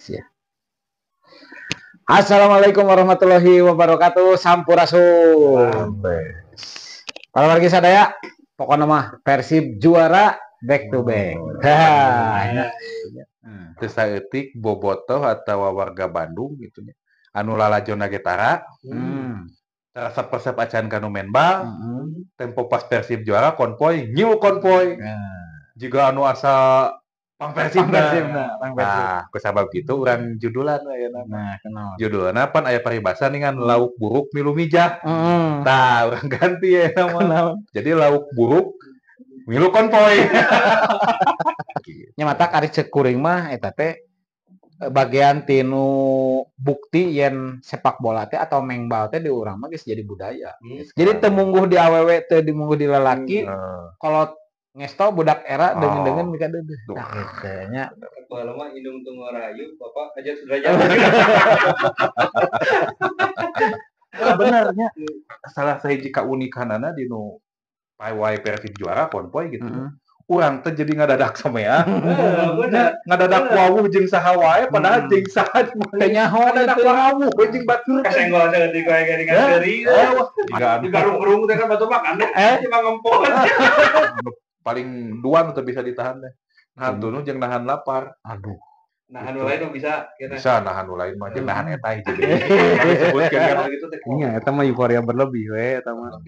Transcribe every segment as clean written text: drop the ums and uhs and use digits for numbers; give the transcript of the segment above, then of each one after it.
Siap. Assalamualaikum warahmatullahi wabarakatuh. Sampurasun. Para wargi sadaya, pokoknya mah Persib juara back to back. Teu saeutik bobotoh atawa warga Bandung gitu nya. Anu lalajona ge tara. Resep-resep acan kanu maen bal. Tempo pas Persib juara konvoy, nyiu konvoy. Juga anu asa pang Persib. Nah, kusabab kitu urang judulan ayeuna. Nah, kenal. Judulna pan aya paribasa ningan lauk buruk milu mijah. Tah, urang ganti ayeuna mah. Jadi lauk buruk milu konvoy. Nya matak ari ceuk kuring mah eta teh bagian tinu bukti yen sepak bola teh atau mengbal teh di urang mah geus jadi budaya. Jadi teu mungguh di awewe teu dimungguh di lalaki. Kalau ngesto budak era deungeun-deungeun mika deudeuh. Nah, kitu nya. Baheula mah indung teu ngarayu, bapak aja sudah. Bener nya. Salah sahiji kaunikanana dinu paewai Persib juara konvoy gitu. Urang teh jadi ngadadak samea. Ngadadak wawuh jeung saha wae padahal jeung saha teu nyaho ngadadak wawuh jeung batur. Kasenggol saeutik wae geuningan seuri. Di garung-gerung teh kan batu makan cuma ngempol. Paling dua nu teu bisa ditahan teh. Nahan tunu jeung nahan lapar. Aduh. Nahan nu lain mah bisa. Bisa nahan nu lain mah jeung nahan eta hiji deui. Disebutkeun kan gitu teh. Nya eta mah euforia berlebih we eta mah.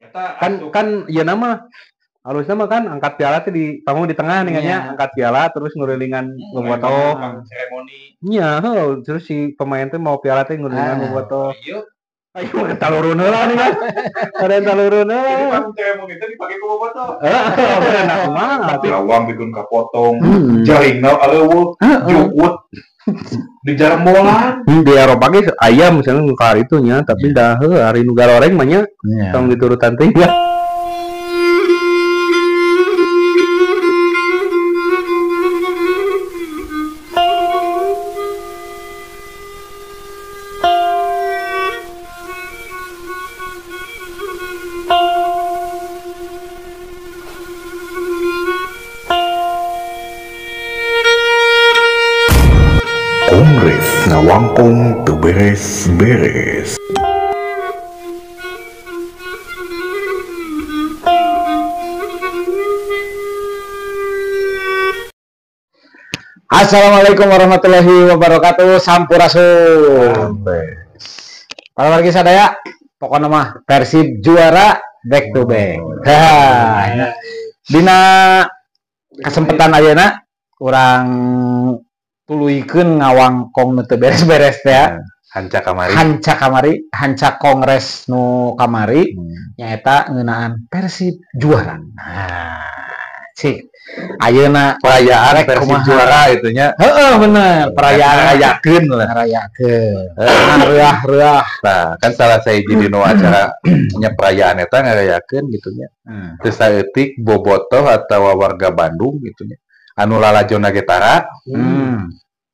Eta Kan ieu nama harusnya mah kan angkat piala teh di panggung di tengah nih nya, angkat piala terus ngurilingan bobotoh seremoni. Nya, heuh, terus si pemain teh mau piala teh ngurilingan bobotoh. Ayo. Ayo talurun heula nih kan. Ada talurun heula. Jadi panggung seremoni teh dipake ku bobotoh. Heeh, bener kumaha. Tapi lawang bikin kapotong, jaringna areuweuh, jukut di jarembolan. Di Eropa ge aya misalnya nu ka itu nya, tapi dah heuh ari nu garoreng mah nya tong diturutan teh. Kongres ngawangkong teu beres-beres. Assalamualaikum warahmatullahi wabarakatuh. Sampurasun. Para wargi sadaya, pokoknya mah Persib juara back to back. Dina kesempatan ayeuna urang tuluykeun ngawangkong nu teu beres-beres teh. Hanca kamari. Hanca kamari, hanca kongres nu kamari nyaeta ngeunaan Persib juara. Nah, cik. Ayeuna perayaan Persib juara itu nya. Heeh, bener, perayaan ngarayakeun lah. Ngarayakeun. Reuah-reuah. Nah, kan salah sahiji dinu acara nya perayaan eta ngarayakeun gitu nya. Teu saeutik bobotoh atawa warga Bandung gitu nya. Anu lalajona ge tara.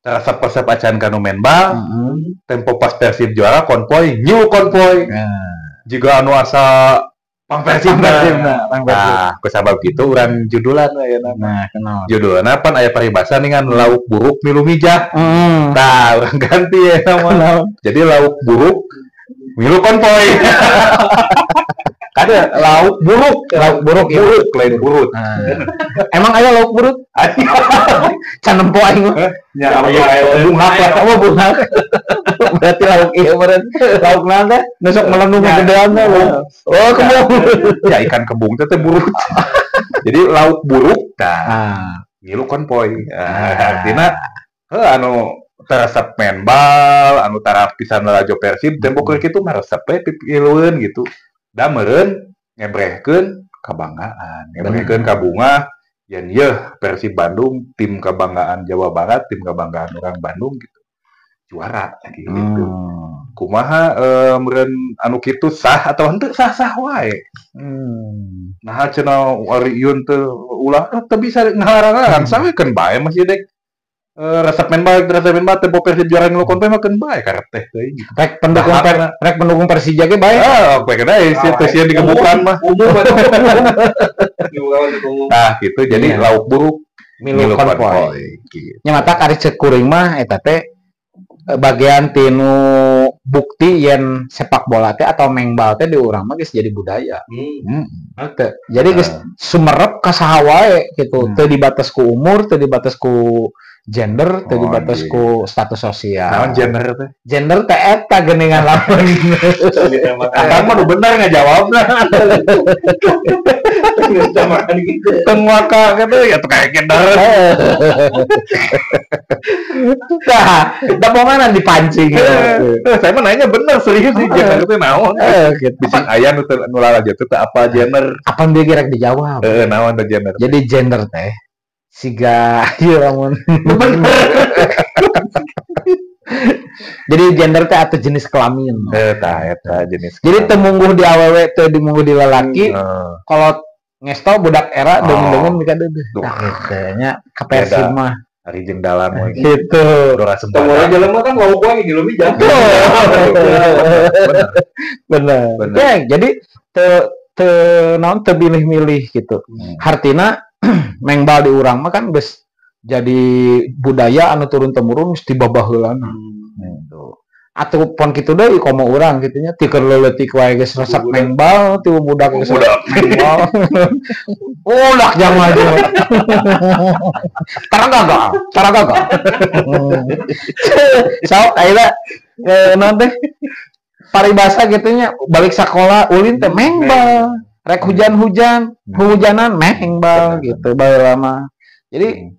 Resep-resep acan kanu maen bal. Tempo pas Persib juara konvoy, nyiu konvoy. Juga anu asa pang Persib. Nah, kusabab kitu urang judulan ayeuna. Nah, kenal. Judulna pan aya paribasa ningan lauk buruk milu mijah. Tah, urang ganti ayeuna mah. Jadi lauk buruk milu konvoy. Kada lauk buruk, buruk lain burut. Emang aya lauk burut? Can nempo aing mah. Nya aya bunghak apa bunghak. Berarti lauk ieu meureun. Lauk naon teh? Nu sok melendung gedean teh. Oh, kembung. Ya ikan kembung teh burut. Jadi lauk buruk tah. Ngilu konvoy. Artina heuh anu resep maen bal, anu tara pisan lalajo Persib, tempo keur kitu mah resep we pipilueun gitu. Da meureun ngebrehkeun kabanggaan, ngebrehkeun kabungah yen yeuh Persib Bandung tim kebanggaan Jawa Barat, tim kebanggaan orang Bandung gitu. Juara gitu. Kumaha meureun anu kitu sah atau henteu sah-sah wae. Nah cenah ari ieu teu ulah teu bisa ngalarang-larang sawekeun bae masih dek resep main bal, tempo Persib juara ngilu konvoy mah keun bae karep teh teuing. Rek pendukung rek pendukung Persija ge bae. Heeh, poe kana sih teh sieun digebukan mah. Umum. Nah, gitu jadi lauk buruk Milu konvoy. Nya matak ari ceuk kuring mah eta teh bagian tinu bukti yen sepak bola teh atau mengbal teh di urang mah geus jadi budaya. Jadi geus sumerep ka saha wae gitu. Teu dibatas ku umur, teu dibatas ku gender, teu dibatas ku status sosial. Naon gender teh? Gender teh eta geuningan lamun. Akang mah nu bener ngajawabna. Tengwaka gitu ya tuh kayak gender. Nah, daponganan dipancing. Saya mah nanya bener serius sih gender teh naon? Gitu. Bising aya nu lalajo teh apa gender? Apa dia kira dijawab? Heeh, naon teh gender? Jadi gender teh siga ieu lamun. Jadi gender teh atau jenis kelamin. Tah eta jenis. Jadi teu mungguh di awewe teu dimungguh di lalaki. Kalau ngesto budak era deung-deungeun mika deudeuh. Nah, kitu nya ka Persib mah. Ari jeung dalan we gitu. Dora sembada. Teu jelema kan lauk wae di leuwih jatuh. Bener. Ya, jadi teu teu naon teu milih-milih gitu. Hartina mengbal di urang mah kan geus jadi budaya anu turun temurun geus dibabaheulana. Gitu. Atuh pon kitu deui komo urang kitu nya ti keur leutik wae geus resep mengbal, ti budak geus resep mengbal. Ulah jangan aja. Tara gagal, tara gagal. Sok ayeuna naon teh paribasa kitu nya balik sakola ulin teh mengbal. Rek hujan-hujan, hujanan mengbal gitu baheula mah. Jadi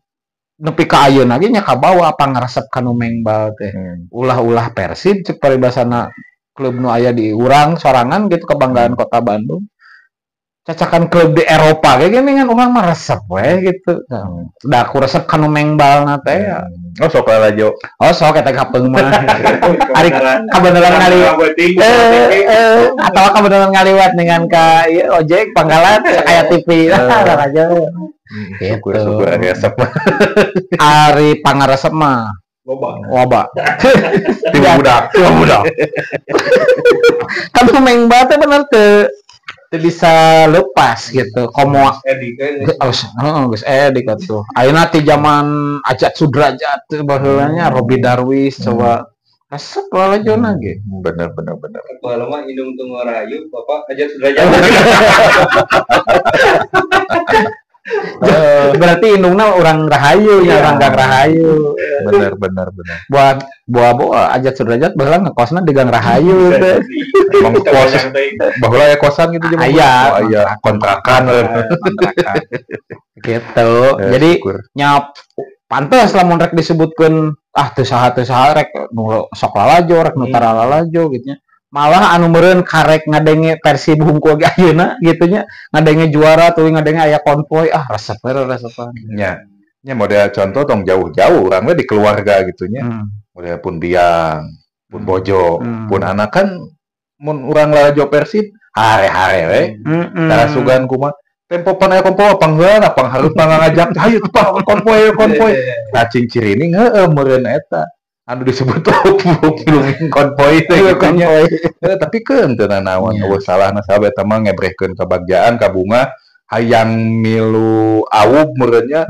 nepi ka ayeuna ge nya kabawa pangaresep kanu mengbal teh. Ulah-ulah Persib cek paribasana klub nu aya di urang sorangan gitu kebanggaan kota Bandung. Cacakan klub di Eropa ge geuningan urang mah resep we gitu. Da aku resep kanu mengbalna teh. Oh sok lalajo. Oh sok eta kapeung mah. Ari kabeneran ngaliwat. Atawa kabeneran ngaliwat dengan ka ieu ojek pangkalan aya TV lah lalajo. Gitu. Syukur ari resep mah. Ari pangaresep mah loba. Ti budak, ti budak. Kan mengbal teh bener teu bisa lepas gitu. Komo geus edik atuh. Ayeuna ti zaman Ajat Sudrajat baheulanya Robi Darwis coba resep lalajona ge. Bener. Baheula mah indung teu ngarayu bapak Ajat Sudrajat. Berarti indungna urang Rahayu ya, urang Gang Rahayu. Bener. Buat buah-buah Ajat Sudrajat baheula ngekosna di Gang Rahayu teh. Emang kos baheula aya kosan gitu jeung aya. Oh, iya, kontrakan. Gitu. Jadi nyap pantes lamun rek disebutkeun ah teu saha rek nu sok lalajo rek nu tara lalajo gitu nya. Malah anu meureun karek ngadenge Persib hungkul ge ayeuna gitu nya, ngadenge juara tuluy ngadenge aya konvoy ah resep we resepan. Nya. Nya model contoh tong jauh-jauh urang we di keluarga gitu nya. Model pun biang, pun bojo, pun anak kan mun urang lalajo Persib hare-hare we. Tara sugan kumaha tempo pan aya konvoy pangheulana panghareup ngajak hayu teh konvoy konvoy. Nah cing cirining heueuh meureun eta. Anu disebut lauk konvoy teh gitu nya. Tapi keun teu nanaon eueuh salahna saha eta mah ngebrehkeun kabagjaan ka bunga hayang milu awub meureun nya,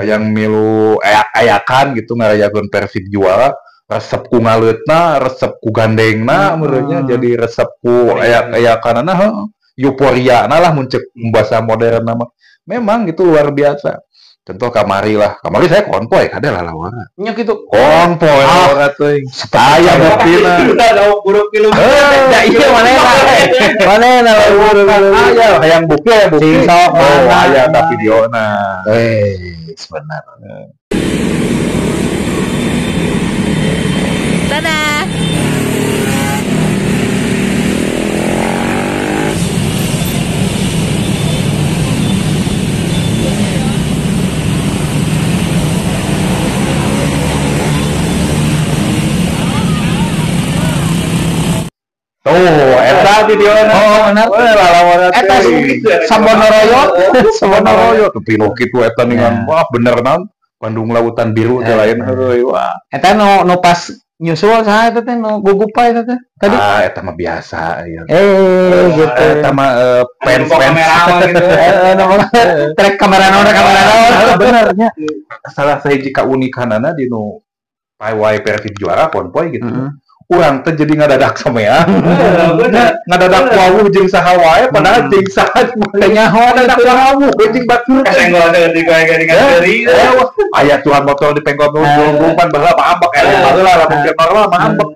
hayang milu ayak-ayakan gitu ngarayakeun Persib juara, resep ku ngaleutna, resep ku gandengna meureun nya, jadi resep ku ayak-ayakanana heuh, euforiana lah mun ceuk bahasa modern mah. Memang gitu luar biasa. Contoh kamari lah, kamari saya konvoy kada lah lawara. Nya kitu. Konvoy lawara teuing. Aya buktina. Udah buruk film. Da ieu manehna. Manehna buruk film. Aya hayang bukti aya bukti. Sok oh aya ta videona. Wes bener. Dadah. Tuh, eta videona. Oh, benar. Lalawara eta Sabonoroyo, Sabonoroyo tuh pinuh kitu eta ningan. Wah, bener naon? Bandung Lautan Biru teh lain heueuy wah. Eta nu pas Nyusul saha eta teh nu gugupa eta teh tadi? Ah, eta mah biasa ya. Gitu. Eta mah fans kamera gitu. Trek kamera naon kamera naon. Bener nya. Salah sahiji kaunikanana di nu PY Persib juara konvoy gitu. Urang teh jadi ngadadak samea. Ngadadak wawuh jeung saha wae padahal jeung saha teh nyaho ngadadak wawuh jeung batur. Kasenggol teh di garingan deui. Aya tuhan motor di pengkot nu pan baheula mah ambek baheula lamun keur normal mah ambek.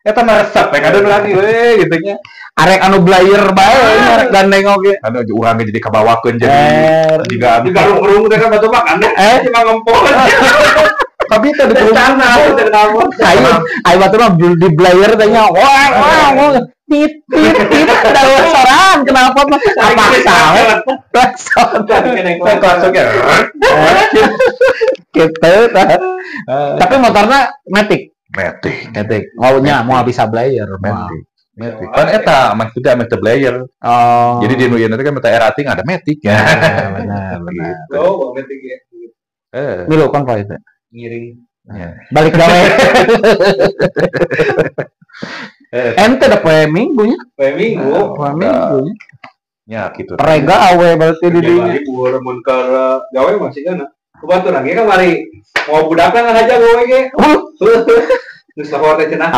Eta mah resep we kadon lagi we gitu nya. Arek anu blayer bae arek gandeng oge. Anu urang ge jadi kabawakeun jadi jiga anu digarung-gerung teh kan batu makan cuma ngempol. Tapi itu di rencana ayo batu mah di blayer teh nya. Wah wah tit tit tit da sorangan kenapa mah apa salah. Klakson. Klakson ya. Gitu. Tapi motornya matic. Matic. Maunya mau bisa blayer matic. Matic. Kan eta maksudnya meh teu blayer. Oh. Jadi di nu ieu teh kan meta erating ada matic ya. Benar benar. Oh, matic ya. Milu konvoy itu. Ngiring. Ya. Balik gawe. Ente da poe minggu nya. Poe minggu. Poe minggu. Ya gitu. Rega awe berarti di dinya. Libur mun keur gawe masih kana. Kebetulan ge kamari mau budakna ngahaja gawe ge. Terus lapor teh cenah.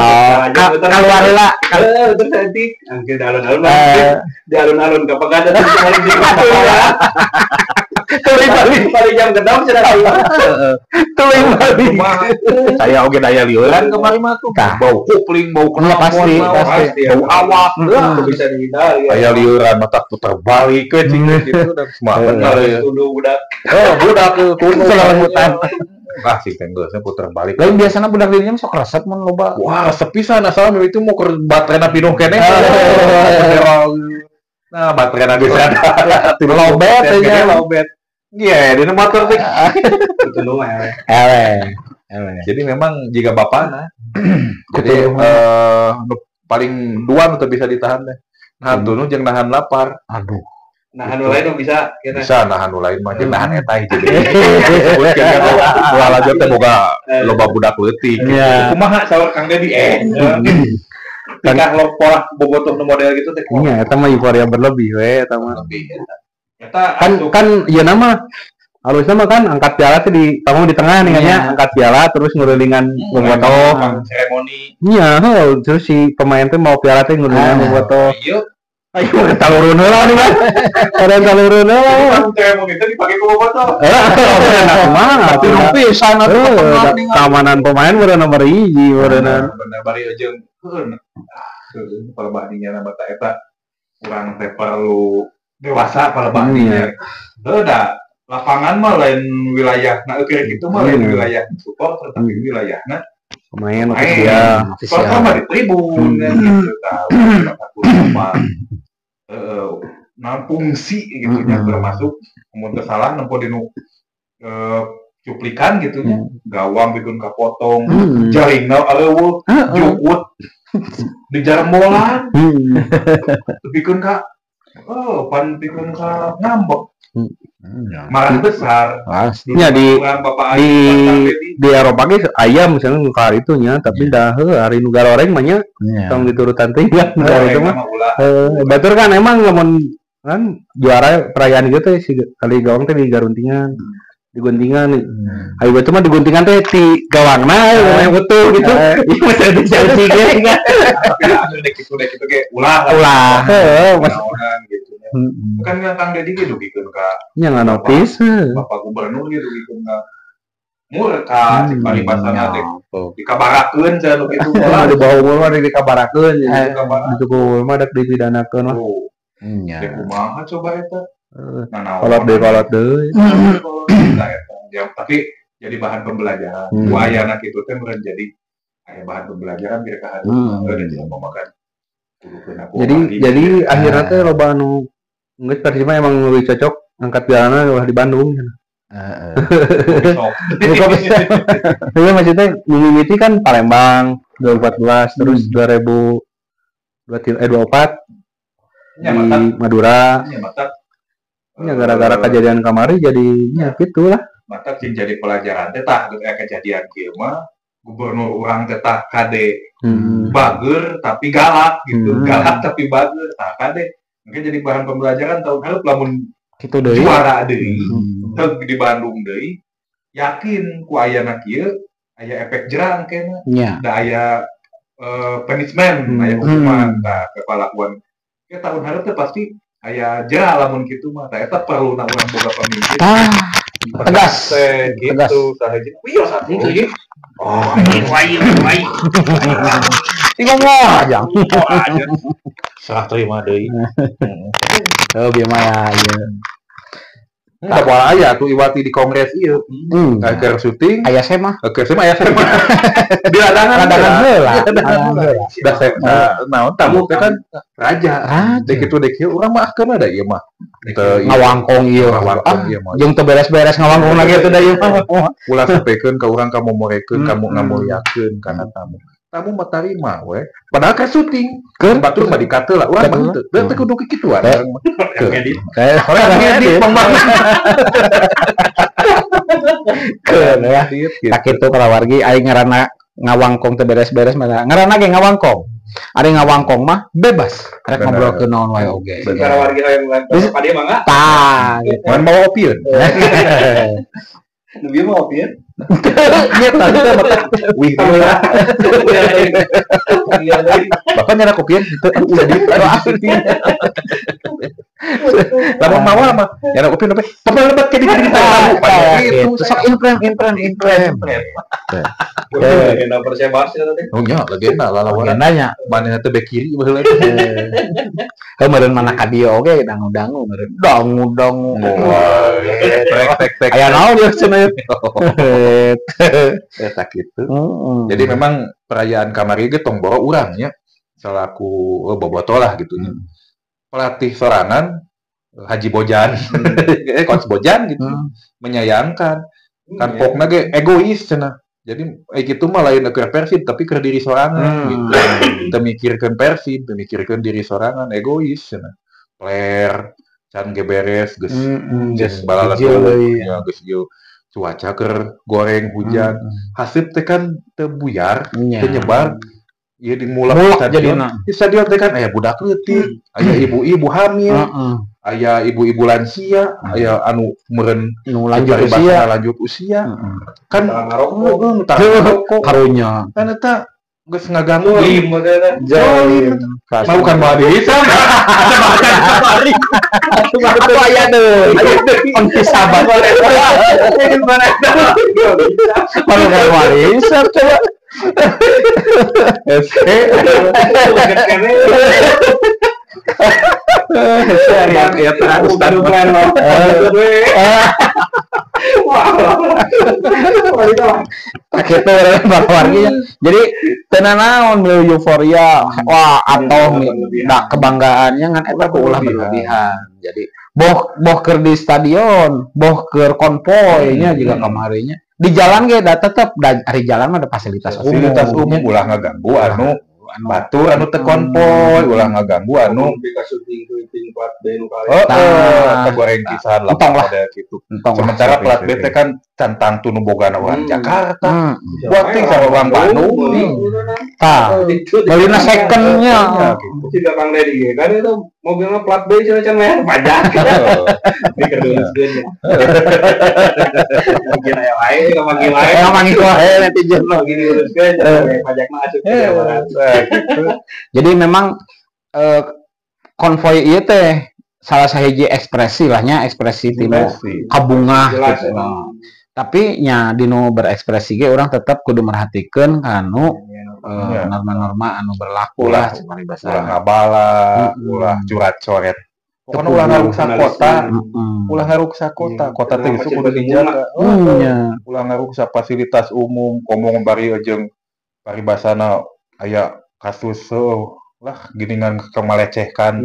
Keluar heula. Terus nanti angke di alun-alun. Di alun-alun ka pagada teh paling di. Tuluy balik paling jam gedam cenah. Tuluy balik. Saya oge daya lieuran kemarin mah tuh. Bau kupling, bau knalpot, pasti, bau awak, tuh bisa dihindari. Aya lieuran mata putar balik ke cing gitu dan semua benar ya. Tunduh budak. Oh, budak tunduh selamutan. Ah, sih tenggeusnya putar balik. Lain biasana budak dirinya sok resep mun loba. Wah, resep pisan asal itu mau keur baterena pinuh keneh. Nah, baterena geus ada. Lobet aja lobet. Iya, dina motor teh. Tunduh mah eleh. Jadi memang jika bapana jadi paling dua nu teu bisa ditahan teh. Nahan tunduh jeung nahan lapar. Aduh. Nahan nu lain bisa kita. Bisa nahan nu lain mah jeung nahan eta hiji deui. Disebutkeun kan ulah lanjut teh boga loba budak leutik. Kumaha saur Kang Dedi Tingkah lo pola bobotoh nu model gitu teh. Iya, eta mah euforia berlebih we eta mah. Eta kan ieu nama harusnya mah kan angkat piala teh di kamu di tengah nih kayaknya angkat piala terus ngurilingan bobotoh seremoni. Iya, terus si pemain teh mau piala teh ngurilingan bobotoh. Iya. Ayo talurun heula nih, Mas. Ada talurun heula. Seremoni teh dipake ku bobotoh. Heeh, kumaha? Tapi pisan atuh keamanan pemain udah nomor 1 meureunna. Bener bari jeung heuh. Palebahnya mata eta urang teh perlu dewasa palebahnya. Heuh da lapangan mah lain wilayah nah keur kitu mah lain wilayah supporter tapi wilayahna pemain ofisial. Supporter mah di tribun gitu tah. Mah nah fungsi gitu nya termasuk mun teu salah nempo dinu cuplikan gitu nya gawang bikin kapotong jaringna areuweuh jukut di jarembolan tepikeun ka pan pikeun ka ngambek marah besar ya di Eropa ge aya misalnya nu ka itu nya tapi dah heuh ari nu garoreng mah nya tong diturutan teh ya itu mah batur kan emang lamun kan juara perayaan gitu teh si kali gawang teh digaruntingan diguntingan. Ayo batur mah diguntingan teh ti gawangna yang utuh gitu. Ieu mah jadi ge kan. Tapi anu dek kitu ge ulah. Ulah heuh gitu. Kan yang Kang Dedi ge dugikeun ka nya nganotis Bapak Gubernur ge dugikeun ka murka cek paribasana teh dikabarakeun cenah nu kitu mah dibawa mah dikabarakeun itu ku mah dak dipidanakeun mah. Nya. Dek kumaha coba eta? Kolot deui. Ya, tapi jadi bahan pembelajaran. Ku ayana kitu teh meureun jadi aya bahan pembelajaran biar ka hareup jadi memakan. Jadi akhirnya teh loba anu geus Persib mah emang lebih cocok angkat pialana ulah di Bandung. Heeh. Iya maksudnya mimiti kan Palembang 2014 terus 2024 di Madura. Ya gara-gara kejadian kamari jadinya gitulah. Mata sing jadi pelajaran teh tah geus aya kejadian kieu mah Gubernur urang teh tah kade bager tapi galak gitu, galak tapi bager tah kade. Mungkin jadi bahan pembelajaran tahun hareup lamun kitu deui juara deui. Heug di Bandung deui yakin ku ayana kieu aya efek jera engkena. Da aya punishment, aya hukuman tah kepalakuan. Ke tahun hareup teh pasti aya jera lamun kitu mah. Tah eta perluna urang boga pemimpin. Tegas gitu sahaja. Wios atuh. Oh, wai. Ngomong aja. Serah terima deui. Heuh bieu mah ya ieu. Da moal aya atuh iwati di kongres ieu. Keur syuting aya sema. Keur sema aya sema. Di ladangan heula. Da naon tamu teh kan raja. Dek kitu dek ieu urang mah akeun da ieu mah. Teu ngawangkong ieu. Jeung teu beres-beres ngawangkong lagi atuh da ieu mah. Ulah sampekeun ka urang kamomorekeun, kamu ngamuliakeun kana tamu. Tamu mah tarima we. Padahal kan syuting. Keur batur mah dikateu lah urang mah teu. Teu kudu kikituan. Ngedit. Orang ngedit pembangunan. Keun ya. Tak kitu kalawargi aing ngaranna ngawangkong teu beres-beres mah ngaranna ge ngawangkong. Ari ngawangkong mah bebas. Rek ngobrolkeun naon wae oge. Kalawargi hayang ka dieu mangga. Tah, gitu. Mun bawa opieun. Nu bieu mah opieun. Nya tadi teh wih. Bapak nyana kopieun teu udah di lamun mawa mah nyana kopieun tapi lebat ke di gitu. Sok inframe. Legenda Persebaya teh. Oh nya legenda lalawaran. Legendanya manehna teh bek kiri baheula teh. Heuh meureun mana ka dieu oge dangu-dangu meureun. Dangu-dangu. Tek tek. Aya naon ieu cenah. Eta kitu. Jadi memang perayaan kamari ge tong boro urang nya selaku bobotoh lah gitu nya. Pelatih sorangan Haji Bojan, Coach Bojan gitu, menyayangkan. Kan pokna ge egois cenah. Jadi kitu mah lain keur Persib tapi keur diri sorangan gitu. Teu mikirkeun Persib, teu mikirkeun diri sorangan, egois cenah. Player can ge beres geus geus balalas ya geus ieu cuaca keur goreng hujan. Haseup teh kan teu buyar, teu nyebar. Ieu dimulak stadion. Di stadion teh kan aya budak leutik, aya ibu-ibu hamil, aya ibu-ibu lansia, aya anu meureun nu lanjut usia, Kan ngarokok karunya. Kan eta geus ngaganggu lim jalim. Mau kan moal dihisap. Aku aya deui. Onti sabar. Baru kan moal dihisap coba. Ya terus tak itu wargi. Jadi tenanaon beliau euforia wah atau dak kebanggaannya ngan eta ku ulah berlebihan. Jadi boh keur di stadion, boh keur konvoy nya juga kamarinya. Di jalan ge da tetep ari jalan mah ada fasilitas umum. Fasilitas umum ulah ngaganggu anu batur anu teu konvoy, ulah ngaganggu anu syuting plat B nu kali. Heeh, teh goreng pisan lah model kitu. Sementara plat B teh kan can tangtu nu bogana urang Jakarta. Buat ting sama urang Bandung. Tah, meulina secondnya. Siga Kang Dedi ge kan itu mobilna plat B cenah can bayar pajak. Dikeduliskeun ya. Mungkin aya wae manggil wae. Manggil wae netizen mah gini uruskeun pajak mah asup ke Jawa Barat. Jadi memang konvoy ieu teh salah sahiji ekspresi lah nya, ekspresi tinu kabungah gitu. Tapi nya dinu berekspresi ge urang tetep kudu merhatikeun kanu norma-norma anu berlaku lah ulah ngabala, ulah curat-coret. Pokoknya ulah ngaruksak kota, ulah ngaruksak kota, kota teh geus kudu dijaga. Ulah ngaruksak fasilitas umum, komo bari jeung paribasana aya kasus lah giningan kemelecehkan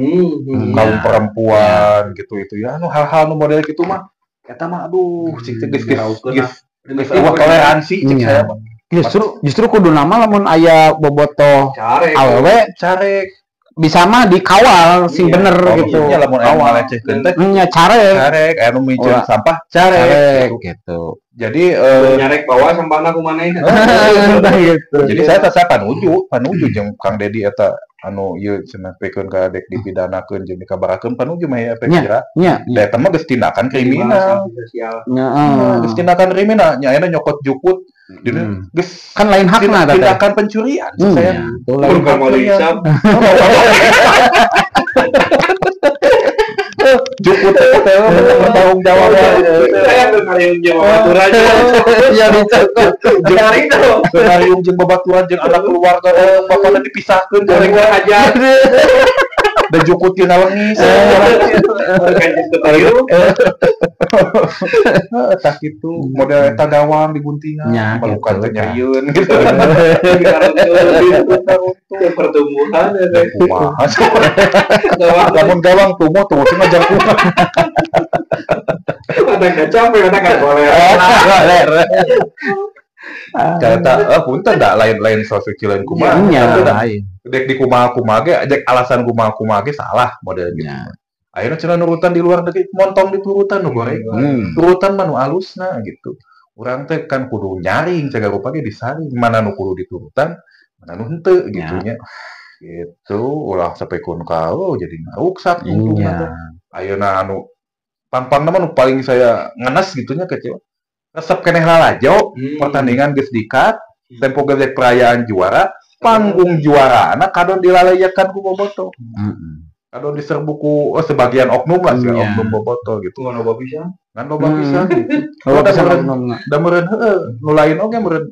kaum perempuan gitu itu ya anu hal-hal nu model gitu mah eta mah aduh cik teh geus geus eueuh toleransi cik saya mah. Justru kudu nama lamun aya bobotoh awewe carek Bisa mah dikawal sing bener gitu. Nya lamun aya ngalecehkeun teh nya carek, anu miceun sampah carek gitu. Jadi nyarek bawa sampahna ku maneh. Gitu. Jadi saya teh panuju jeung Kang Dedi eta anu ieu cenah pikeun ka dek dipidanakeun jeung dikabarakeun panuju mah ya kira. Nya. Da eta mah geus tindakan kriminal. Heeh. Geus tindakan kriminal nya ayeuna nyokot jukut geus kan lain hakna teh. Tindakan pencurian saya. Pun ka moal hisap. Jukut teh bertanggung jawab. Saya ngariung jeung babaturan. Ya dicokot. Ngariung jeung babaturan jeung anak keluarga bapakna dipisahkeun goreng aja. Da jukut teu nalengis. Tah kitu model eta gawang diguntingan malukan teh nyarieun gitu. Pertumbuhan kumaha. Lamun gawang tumbuh tuh sing ngajangkungan. Ada capek, ada kan boleh. Carita punten da lain-lain sosok lain kumaha. Lain. Dek di kumaha-kumaha ge, dek alasan kumaha-kumaha ge salah model gitu. Akhirnya cenah nurutan di luar negeri, montong di turutan nu goreng. Turutan mah nu alusna gitu. Urang teh kan kudu nyaring cagar rupa ge disaring, mana nu kudu diturutan, mana nu henteu gitu nya. Gitu, ulah sampai kun ka jadi ngaruksak tungtungna teh. Ayeuna anu pang-pangna mah nu paling saya ngenes gitu nya kecewa. Resep keneh lalajo, pertandingan geus dikat, tempo geus perayaan juara, panggung juarana kadon dilalayakan ku bobotoh. Kadon diserbu ku sebagian oknum lah, oknum bobotoh gitu. Ngan loba pisan. Ngan loba pisan gitu. Loba pisan oknumna. Da meureun heueuh, nu lain oge meureun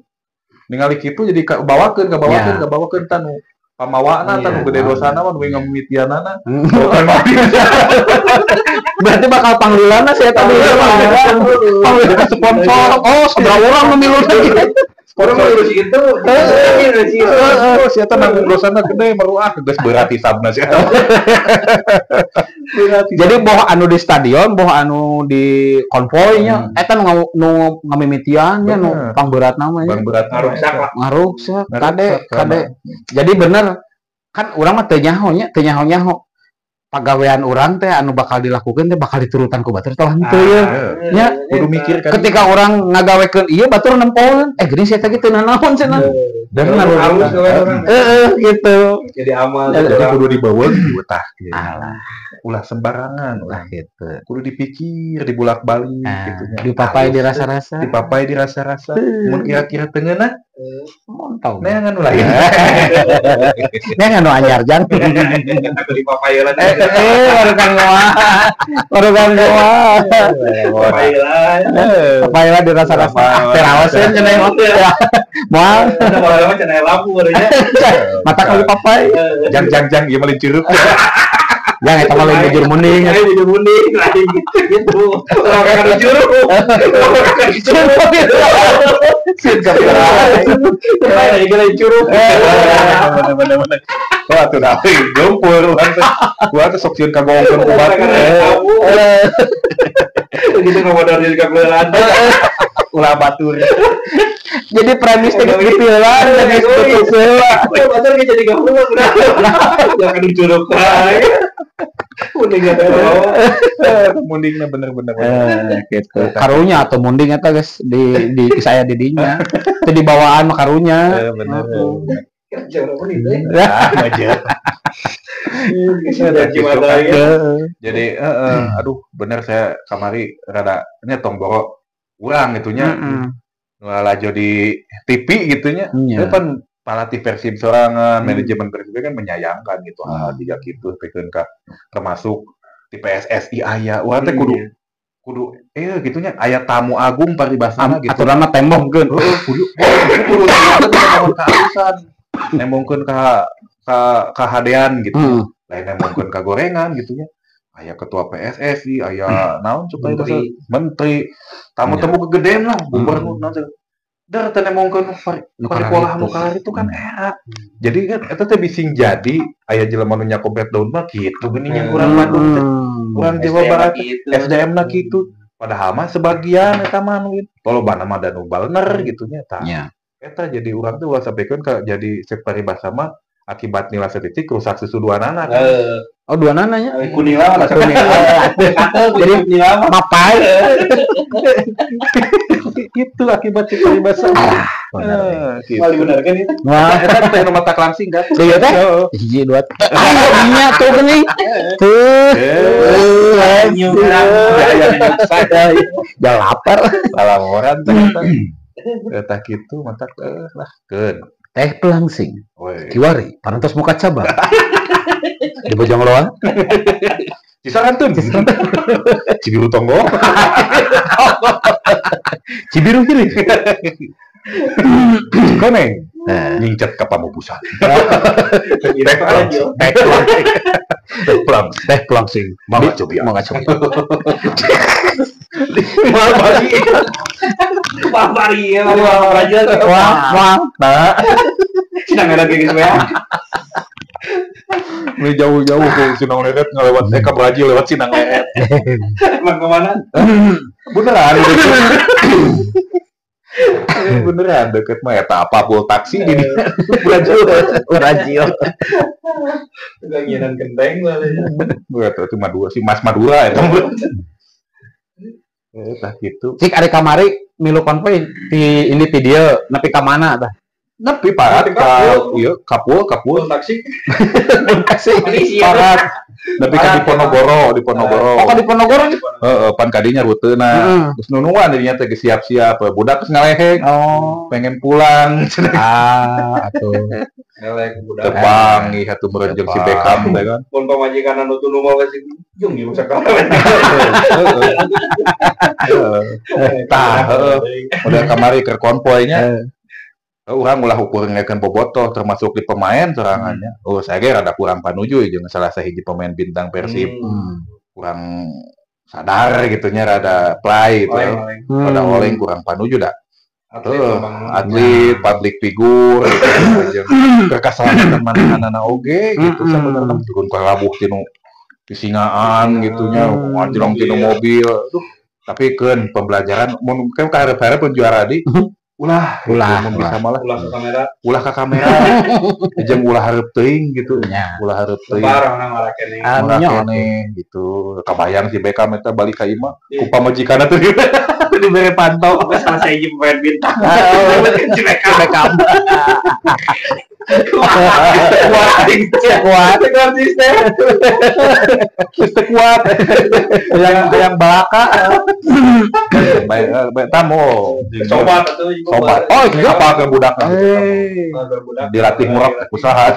ningali kitu jadi kabawakeun kabawakeun tanu pamawana tanu gede dosana mah nu ngamimitianana. Bukan mah. Berarti bakal panglilana sih eta panggilan sponsor. Oh, seberapa orang nu milu lagi. Orang ngurus itu, si eta nanggung dosana gede meruah geus berat hisabna si eta. Jadi boh anu di stadion, boh anu di konvoynya, eta nu ngamimitian nya nu pangberatna mah. Pangberat ngaruksak lah. Ngaruksak kade kade. Jadi bener kan urang mah teu nyaho nya, teu nyaho-nyaho. Pagawean urang teh anu bakal dilakukan teh bakal diturutan ku batur tah henteu ye. Nya kudu mikir kan. Ketika orang ngagawekeun ieu batur nempoeun, geuning sia teh kitu nanaon cenah. Dan halus gawe urang. Heeh gitu. Jadi amal. Jadi kudu dibawa tah. Alah, ulah sembarangan ulah gitu. Kudu dipikir, dibulak-balik gitu nya. Dipapai dirasa-rasa. Dipapai dirasa-rasa. Mun kira-kira teu ngeunah montong. Neangan nu lain. Neangan nu anyar jang. Aku dipapai lah. Baru kang goa. Papai lah dirasa-rasa. Terawaseun cenah mah. Moal. Moal mah cenah lampu barunya. Mata kali papai. Jang jang jang ieu mah lain curug. Jang eta mah lain bujur munding. Lain bujur munding lain gitu. Orang kan curug. Orang curug. Sieun kapira. Lain lain curug. Bener-bener. Wah, tuh dah gempur urang teh. Gua teh sok sieun kagongkeun ku batur. Begitu ngomodor jadi kagulan. Ulah batur. Jadi premis teh geus dipilan, geus putus heula. Batur ge jadi gampang udah. Jangan dicurug wae. Munding eta. Mundingna bener-bener. Gitu. Karunya atau munding eta geus di saya di dinya. Teu dibawaan mah karunya. Bener. Jadi aduh bener saya kamari rada nya tong boro urang gitunya. Lalajo di TV gitunya. Tapi pan pelatih Persib sorangan, manajemen Persib kan menyayangkan gitu hal jiga kitu pikeun ka termasuk di PSSI aya urang teh kudu gitunya aya tamu agung paribasana gitu. Aturan mah tembongkeun. Heeh, kudu nembongkeun ka alusan, nembongkeun ka kahadean gitu. Lain nembongkeun ka gorengan gitunya. Aya ketua PSSI, aya naon supaya bahasa menteri, tamu-tamu kegedean lah, gubernur naon dar teh nembongkeun paripolah nu kalar itu kan era. Jadi kan eta teh bising jadi aya jelema nu nyakopet daun mah kitu geuning yang urang Bandung teh. Urang Jawa Barat SDM na kitu. Padahal mah sebagian eta mah nu tolobana mah da nu balener gitu nya tah. Eta jadi urang teh ulah sampikeun ka jadi cek paribasa mah Akibat nila setitik rusak susuduanana. Oh, dua nananya. Kunila mah jadi mapai. Itu akibat cek paribasa. Gitu. Malah bener kan itu. Wah, eta teh nu matak langsing kan. Iya teh. 1 2 Ayo tuh geuning. Tuh. Ya lapar. Lalamoran teh eta. Eta kitu matak lah keun. Teh pelangsing. Kiwari parantos muka cabang. Di Bojong Loa. Cisarantun. Cibiru Tonggo. Cibiru Hilir. Koneng. Nyingcet ka Pamupusan. Teh pelangsing. Mangga cobian. Mangga cobian. Bari ya, Brazil. Wah, nah. Sinang ada kayak gitu ya. Ini jauh-jauh ke Sinang Leret ngelewat ke Brazil lewat Sinang Leret. Emang kemana? Beneran. Beneran deket mah eta apa bol taksi di Brazil. Brazil. Ganginan kenteng lah. Itu Madura si Mas Madura eta. Tah gitu. Cik ari kamari milu konvoy di ini ti dieu nepi ka mana tah? Nepi parat ka ieu kapul taksi. Taksi parat. Nepi ka Diponegoro, Diponegoro. Oh, ka Diponegoro nih. Heeh, pan kadinya ruteuna. Geus nunungan dirinya teh geus siap-siap, budak geus ngalehek. Oh, pengen pulang. Ah, atuh. Ngelek budak. Tepang ih atuh merenjeng si Beckham teh kan. Pun pamajikan anu tunu mau ka situ. Jung ieu sakala. Tah, udah kamari ke konvoynya. Urang ulah ukur ngekeun bobotoh termasuk di pemain sorangannya. Oh, saya ge rada kurang panuju jeung salah sahiji pemain bintang Persib. Kurang sadar gitu nya rada play gitu. Rada oleng kurang panuju da. Atlet, public figure gitu jeung kekesalan manehna oge gitu sabenerna turun ka labuh tinu disingaan gitu nya ngajrong tinu mobil. Duh, tapi keun pembelajaran mun kan kaharep-harep pun juara di ulah bisa malah ulah ke kamera, ulah ke kamera, jeung ulah hareup teuing gitu, ulah hareup teuing. Lebar urang ngarakeneh gitu. Kabayang si Beckham eta balik ka imah, ku pamajikanna teh dibere pantau salah sahiji pemain bintang. Si Beckham. Kuat, konsisten. Kuat. Yang balaka. Baik tamu. Sobat atuh. Sobat. Oh, iya apa ke budak? Dilatih murah usaha.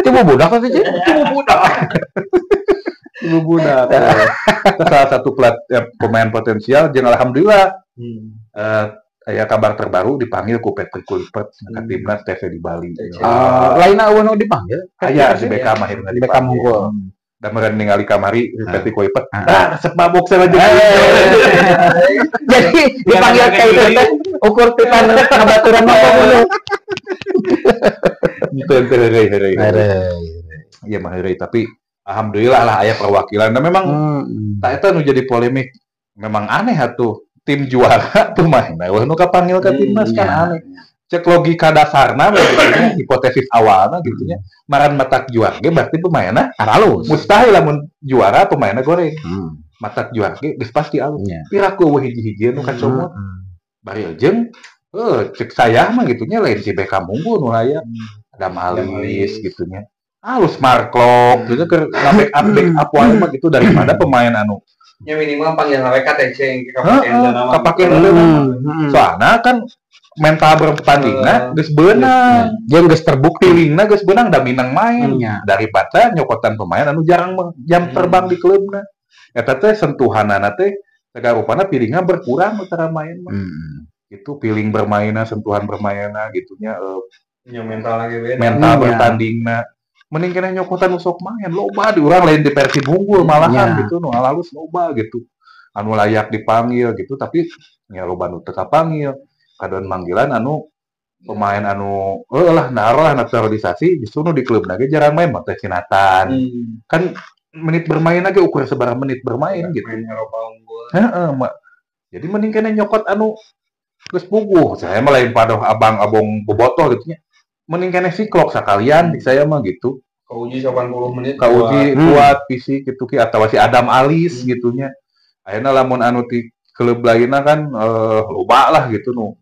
Coba budak atuh, Cik. Coba budak. Coba budak. Itu salah satu pemain potensial jeung alhamdulillah. Aya kabar terbaru dipanggil ku Patrick Kluivert ke timnas TC di Bali. Lainna eueuh nu dipanggil? Aya si Beckham akhirnya dipanggil. Beckham unggul. Da meureun ningali kamari Patrick Kluivert. Ah, resep mabok sama jeung. Jadi dipanggil ka itu teh ukur titan ngabaturan mah dulu. Teu heureuy. Iya mah heureuy tapi alhamdulillah lah aya perwakilan. Nah memang tah eta nu jadi polemik. Memang aneh atuh. Tim juara pemain eueuh nu kapanggil ka timnas kan aneh. Cek logika dasarna berarti hipotesis awalna gitu nya. Maran matak juara ge berarti pemainna alus. Mustahil lamun juara pemainna goreng. Matak juara ge geus pasti alus. Piraku eueuh hiji-hiji nu kacomot. Bari jeung cek saya mah gitu nya lain si Beckham unggul nu aya. Adam Alis gitu nya. Alus Mark Klok gitu keur backup wae mah gitu daripada pemain anu ya minimal panggil mereka TC kapake soalna kan mental bertandingna geus beunang jeung geus terbukti feelingna geus beunang da minang main daripada nyokotan pemain anu jarang jam terbang di klubna eta teh sentuhanana teh sagarupana feelingna berkurang utara main mah itu feeling bermainna sentuhan bermainna gitunya nya mental lagi beda mental bertandingna mending kena nyokotan usok main loba di urang lain di Persib unggul malahan gitu nu alus loba gitu anu layak dipanggil gitu tapi nya loba nu teu kapanggil kadon manggilan anu pemain anu lah naroh naturalisasi justru nu di klub lagi jarang main mah teh Sinatan kan menit bermain lagi ukur sabaraha menit bermain gitu main Eropa unggul heeh jadi mending kena nyokot anu geus puguh saya mah lain padoh abang-abong bobotoh gitu nya Mending keneh siklok sakalian di saya mah gitu. Kauji 80 menit. Kauji kuat fisik gitu ki atawa si Adam Alis gitunya. Ayeuna lamun anu ti klub lainna kan loba lah gitu nu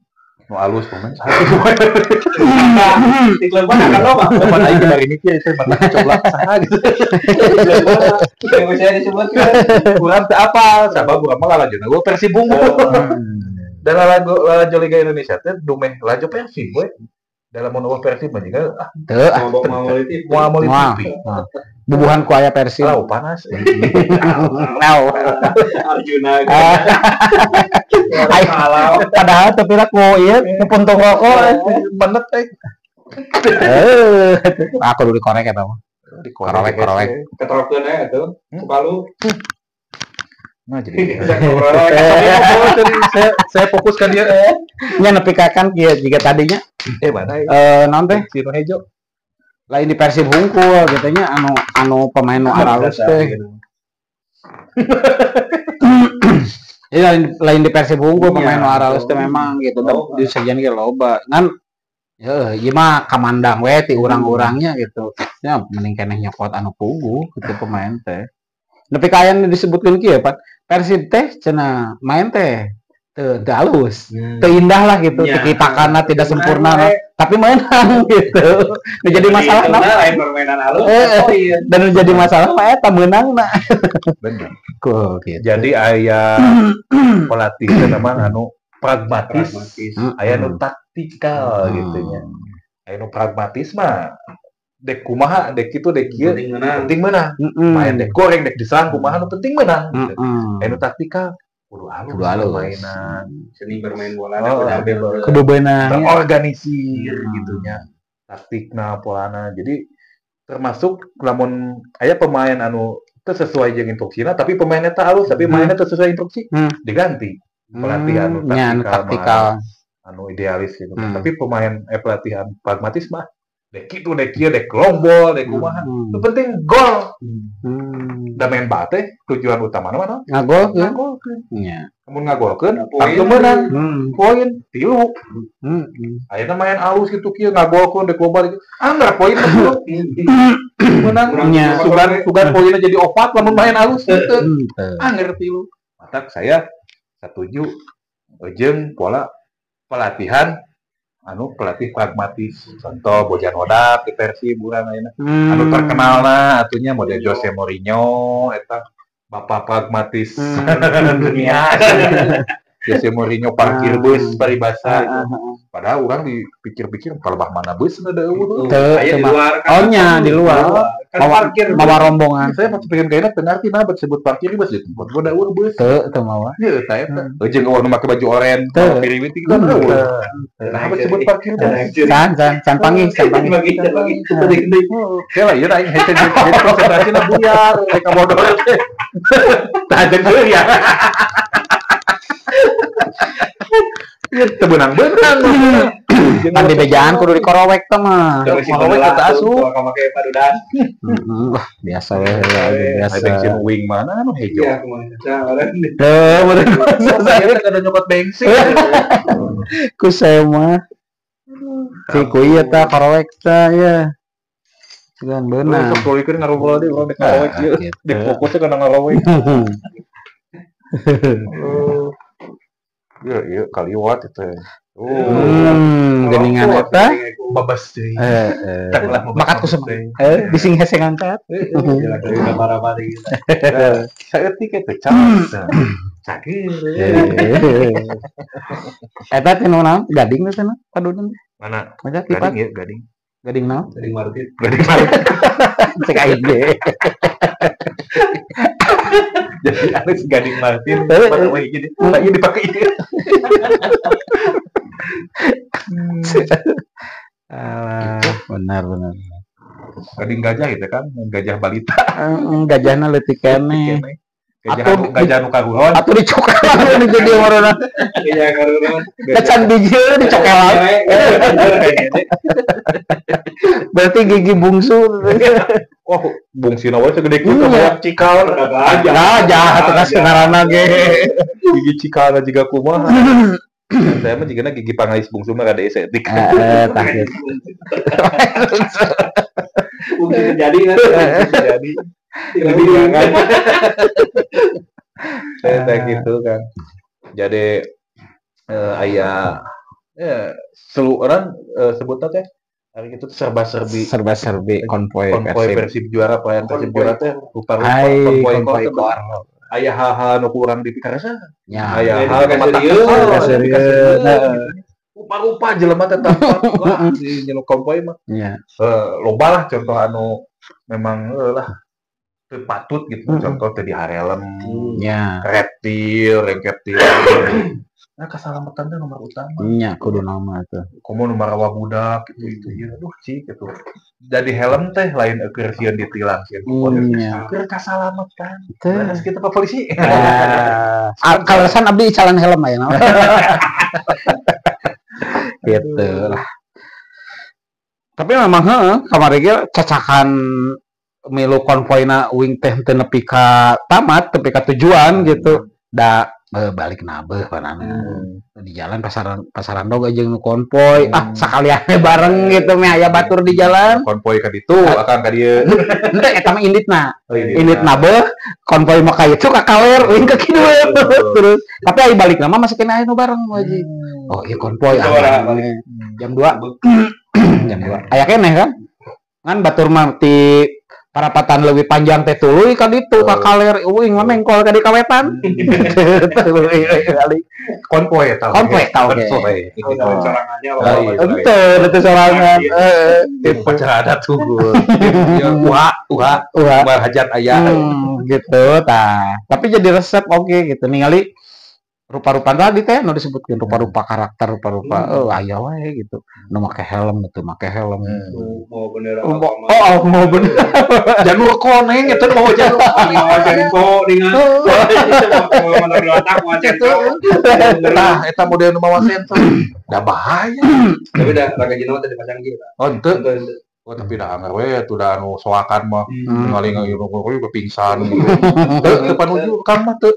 alus pemain. Di klub mana kan loba? Cuman aing dari ini kieu teh mata coblak saha gitu. Yang saya disebutkan urang teu apal, sabab urang mah lalajona gua Persib unggul. Dan lalajo Liga Indonesia teh dumeh lajo Persib we. Dalam mun eueuh Persib mah jiga ah teu moal meuli TV. Bubuhan ku aya Persib. Lau panas. Lau. Arjuna. Padahal teu pira ku ieu ku puntung rokok benet euy. Aku dulu dikorek eta mah. Korek. Ketrokeun aya atuh. Ku palu. Nah jadi saya fokus ke dia. Nya nepi ka kan kieu jiga tadinya. Mana naon teh? Si nu hejo. Lain di Persib hungkul gitu nya anu pemain nu aralus teh. Iya lain di Persib hungkul pemain nu aralus teh memang gitu di segian ge loba. Ngan heuh ieu mah kamandang we ti urang-urangnya gitu. Nya mending keneh nyokot anu puguh gitu pemain teh. Nepi ka aya nu disebutkeun kieu Pak. Persib teh cenah main teh teu halus, teu indah lah gitu, tiki-takana tidak sempurna, tapi menang gitu. Nu jadi masalah nah, lain permainan halus, dan nu jadi masalah mah eta meunangna. Bener. Gitu. Jadi aya pelatih teh memang anu pragmatis, aya nu taktikal gitu nya. Aya nu pragmatis mah dek kumaha, dek kitu, dek kieu, penting menang. Main dek goreng, dek diserang kumaha nu penting menang. Aya nu taktikal kudu halus permainan, seni bermain bola, kudu beunang, terorganisir gitunya, taktikna, polana. Jadi termasuk lamun aya pemain anu teu sesuai jeung instruksina tapi pemainnya teh halus, tapi mainnya teu sesuai instruksi, diganti. Pelatih anu taktikal, anu idealis gitu. Tapi pemain pelatihan pragmatis mah dek kitu, dek kieu, dek long ball, dek kumaha. Nu penting gol. Da main bal teh tujuan utamana mah naon? Ngagolkeun. Nya. Mun ngagolkeun, tangtu meunang. Poin 3. Ayeuna main alus kitu kieu ngagolkeun dek loba anggar poin mah meunang. Sugan poinna jadi 4 lamun main alus teu. Anggar 3. Matak saya setuju jeung pola pelatihan anu pelatih pragmatis, contoh Bojan Hodak di Persib urang ayeuna anu terkenalna atunya model Jose Mourinho eta bapak pragmatis dunia. Jose Mourinho parkir bus paribasa gitu. Padahal urang dipikir-pikir palebah mana bus da eueuh. Aya di luar kan. Oh nya di luar. Kan parkir mawa rombongan. Saya pas pengen kayaknya teu ngarti nah sebut parkir bus di tempat gua da eueuh bus. Teu teu mawa. Ieu eta eta. Jeung eueuh nu make baju oren, piriwit gitu kan eueuh. Nah, sebut parkir bus. Can panggih, can panggih. Oke lah, ieu aing hese jadi konsentrasina buyar, rek kabodor teh. Tah jeung teu ya. Teu beunang-beunang. Pan di bejaan kudu dikorowek teh mah. Korowek teh asup. Kalau make padudan. Wah, biasa we, biasa. Bensin wing mana anu hejo. Iya, kumaha. Teu, bener. Saya kada nyokot bensin. Ku saya mah. Si ku ieu tah korowek tah ya. Sugan beunang. Sok tulikeun ngarobrol deui urang dek ngarowek ieu. Dek fokusnya kana ngarowek. Iya, iya kaliwat itu. Geningan eta babas deui. Makat ku semua. Bising hesengan teh. Saeutik eta cas. Cageur. Eta teh naon? Gading teh cenah padudan. Mana? Gading ya, gading. Gading naon? Gading Martin. Gading Martin. Cek aing ge. Jadi harus Gading Martin, pakai gini, lagi dipakai ini. Benar. Gading gajah gitu kan, gajah balita. Gajahna leutik keneh. Gajah nu karuhun. Atuh dicokelan jadi warna. Gajah karuhun. Kecan biji dicokelan. Berarti gigi bungsu. Wah, bungsina wae segede kieu kayak cikal. Gajah atuh ka ngaranna ge. Gigi cikalna jiga kumaha. Saya mah jigana gigi pangais bungsu mah rada esetik. Heeh, tah gitu. Mungkin jadi kan. Jadi lebih jangan. Saya gitu kan. Jadi aya selu orang sebutnya teh hari itu serba-serbi. Serba-serbi konvoy konvoy Persib. Persib juara, perayaan Persib juara teh rupa-rupa Hai, konvoy konvoy kor. kor. Aya hal-hal nu kurang dipikaresa. Ya. Aya Ya, hal nu mata dikasih kesel, Dikasih dikasih heeh. Rupa-rupa jelema teh tampak wah di nyenu konvoy mah. Nya. Loba lah contoh anu memang lah teu patut gitu. Contoh teh di harelem, Nya. reptil, rengkeptil. Nah, keselamatan teh nomor utama. Nya kudu nama tuh. Komo nu marawa budak gitu itu ya. Aduh cik gitu. Jadi helm teh lain eueuh sieun ditilang sieun ku polisi. Nya. Keur kasalamatan. Teh. Beres kitu Pak polisi. Ah, kaleresan abdi icalan helm aya naon. Gitu lah. Tapi memang heeh kamari ge cacakan milu konvoyna uing teh teu nepi ka tamat, tepi ka tujuan gitu. Da balik nabeuh panana. Di jalan pasaran pasaran dog jeung nu konvoy. Ah, sakalian we bareng gitu meh aya batur di jalan. Konvoy ka ditu, akang ka dieu. Henteu eta mah inditna. Oh, inditna. Indit nabeuh, konvoy mah ka itu ka kaler, uing ka kidul terus. Tapi aya balik mah masih kena aya nu bareng wajib. Oh, iya konvoy Sabaraha aman. balik? Jam 2. Jam 2. Aya keneh kan? Ngan batur mah ti parapatan leuwih panjang teh tuluy ka ditu ka kaler uing mah mengkol ka di kawetan. Tuluy balik. Konvoy eta. Konvoy eta oge. Konvoy. Oh, jalan sorangannya Ah, iya. Ente, itu sorangan. Heeh. Tim upacara adat unggul. Ya, uha, uha, Uha. unggal hajat aya. Gitu tah. Tapi jadi resep oke gitu ningali rupa-rupa tadi teh nu disebutkeun rupa-rupa karakter, rupa-rupa oh aya wae gitu. Nu make helm gitu, make helm. Mau bendera Oh, agama. oh, mau bener. Janur koneng eta mau janur. Mau cengko dengan mau mana di otak mau cengko. Tah eta model nu mawa sensor. Da bahaya. Tapi dah raga jenama tadi dipasang gitu. Oh, henteu. Henteu, henteu. Oh, tapi dah anggar we atuh da anu soakan mah ningali ngeureun pingsan gitu. Teu teu panuju kang mah teu.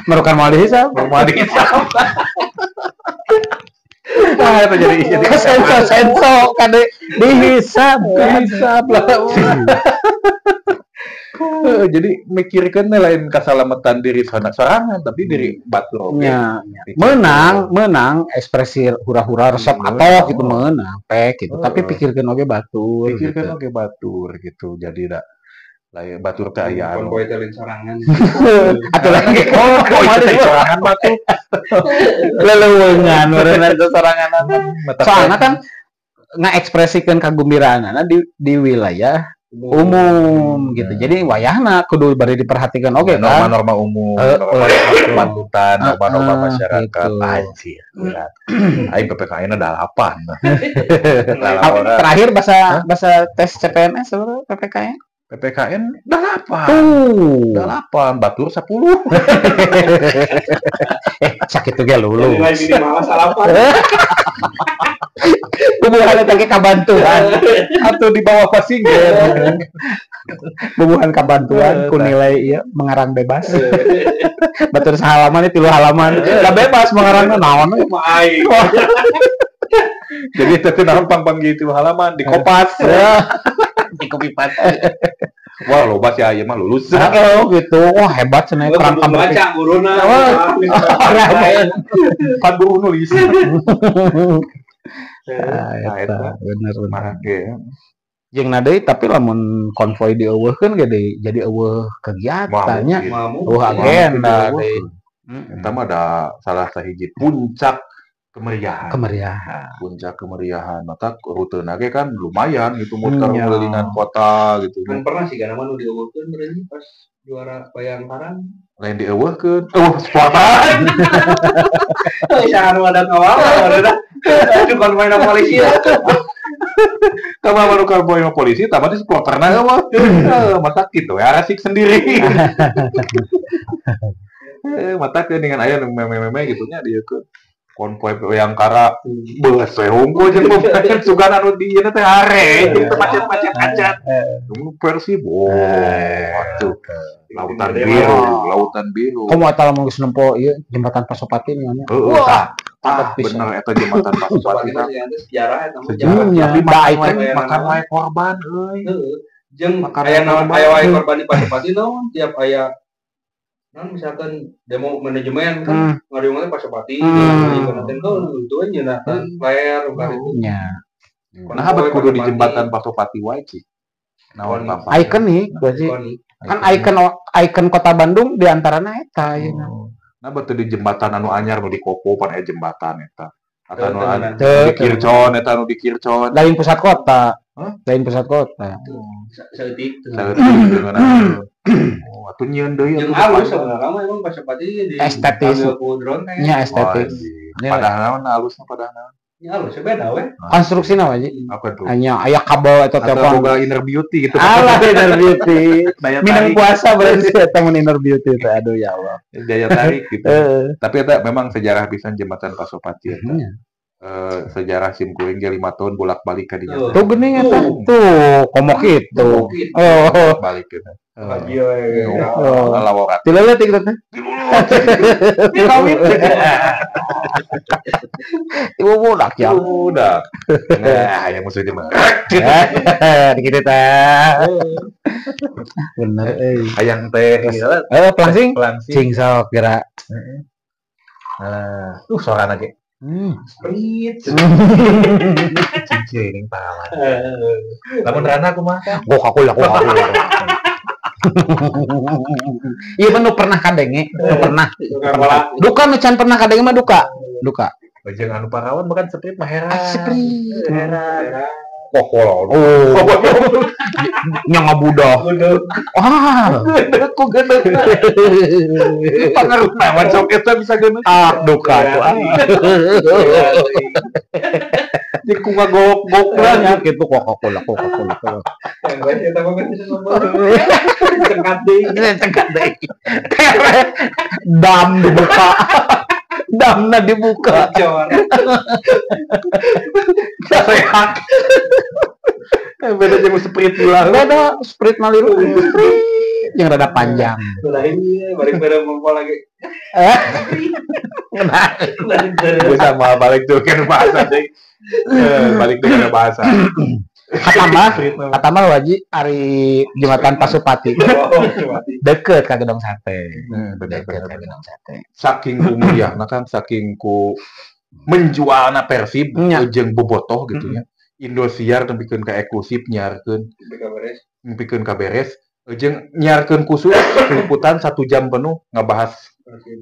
Merukan moal dihisab. Moal dihisab. Nah, itu jadi Senso-senso kade dihisab, dihisab lah. Jadi mikirkeun lain kasalamatan diri sorangan tapi diri batur oge. Nya, menang, menang ekspresi hura-hura resep atau gitu menang, pek gitu. Tapi pikirkeun oge batur. Pikirkeun gitu. Oge batur gitu. Jadi da lain batur teh aya anu. Konvoy teh lain sorangan. Atuh lagi Konvoy teh sorangan batur. Leleuweungan meureun eta sorangan. Soalna kan ngaekspresikeun kagumbiraanana di wilayah umum gitu. Jadi wayahna kudu bari diperhatikan oke kan. Norma-norma umum, norma kepatutan, norma-norma masyarakat. Gitu. Anjir, berat. Aing PPKN ada 8. Terakhir bahasa tes CPNS sebenarnya PPKN? PPKN 8. Tuh. 8, batur 10. Sakit ge lulus. Nilai minimal 8. Bubuhan eta ge kabantuan atau di bawah pasingen. Bubuhan kabantuan ku nilai ieu mengarang bebas. Batur sahalaman 3 halaman. Da bebas mengarangna naon we. Mah aing. Jadi teh naon pang-pang 3 halaman di kopas. Di copy paste. Wah, loba si aya mah lulus. Oh gitu. Wah, hebat cenah kerangka baca guruna. Pan guru nulis. Nah, eta bener bener. Make. Jeung na deui tapi lamun konvoy dieuweuhkeun ge jadi eueuh kegiatannya. Eueuh agenda deui. Eta mah da salah sahiji puncak kemeriahan. Kemeriahan. Puncak kemeriahan. Mata rutena ge kan lumayan gitu muter kelilingan kota gitu. Kan pernah sih kana mah nu dieuweuhkeun berarti pas juara Bayangkara. Lain dieuweuhkeun. Eueuh supporter. Jangan wadah awal, wadah. Itu konvoy polisi ya. Kamu baru konvoy polisi, tapi di supporterna mah. Mata gitu ya asik sendiri. Mata ke dengan aya nu meme-meme gitu nya dieukeun. Konvoy Bayangkara beus we hungkul jeung pemain sugan anu di ieu teh hare jeung teu macet-macet acan. Persib. Oh, atuh. Lautan biru, lautan biru. Komo eta lamun geus nempo ieu jembatan Pasopati nya. Wah, bener eta jembatan Pasopati. Sejarah eta mah. Tapi makan wae korban euy. Heeh. Jeung aya naon aya wae korban di Pasopati naon tiap aya naon misalkan demo manajemen kan ngariung teh Pasopati jeung tuh nyeuna layar itu. Nya. Nah, bet kudu di jembatan Pasopati wae cik. Naon apa? Ikonik berarti. Kan ikon kota Bandung di antarana eta ayeuna. Nah, betul di jembatan anu anyar nu di Kopo pan aya jembatan eta. Atau anu di Kircon eta anu di Kircon. Lain pusat kota. Lain pusat kota. Saeutik. Saeutik oh, atuh nyieun deui atuh. Alus sebenarnya mah emang Pasopati di estetis. Nya estetis. Padahal naon alusna padahal naon. Ya alus beda we. Konstruksina wae. Apa tuh? Hanya aya kabel eta telepon. Boga inner beauty gitu. Alah inner beauty. Minum puasa berarti eta mun inner beauty teh aduh ya Allah. Daya tarik gitu. Tapi eta memang sejarah pisan jembatan Pasopati eta. Sejarah sim kuring ge 5 tahun bolak-balik ka dinya. Tuh geuning eta. Tuh komo kitu. Oh, balik gitu. Lagi we. Oh, laworat. Tileuleut teh. Kawin. Ibu budak ya. Budak. Nah, yang musuh mah. Dikit teh. Bener euy. Hayang teh. Pelangsing. Cing sok geura. Nah, sorana ge. Sprit. Cing pahlawan. Lamun rana kumaha? Coca-Cola, Coca-Cola. Iya mah nu pernah kadenge, nu pernah. Duka nu can pernah kadenge mah duka. Duka. Jeung anu parawan makan Sprite mah heran. Sprite. Heran. Coca-Cola. Oh. Nya ngabudah. Wah, ku geuneuh. Pangaruh naon sok eta bisa geuneuh. Ah, duka tuh. Jeung ku ngagok-gok lah gitu Coca-Cola, Coca-Cola. Eta mah bisa cengkat deui. Cengkat deui. Dam dibuka. Damna dibuka. Sehat. Beda jeung Sprite ulah. Beda Sprite maliru. Sprite yang rada panjang. Lain balik beda ngumpul lagi. Bisa mah balik tuh kan bahasa deui. Balik dengan bahasa. Katambah wajib ari jembatan Pasupati. Deket ka Gedong Sate. Bener ka Gedong Sate. Saking ku meriahna kan saking ku menjualna Persib jeung bobotoh gitu nya. Indosiar nepikeun ka eksklusif nyiarkeun. Nepikeun ka beres jeung nyiarkeun khusus liputan 1 jam penuh ngabahas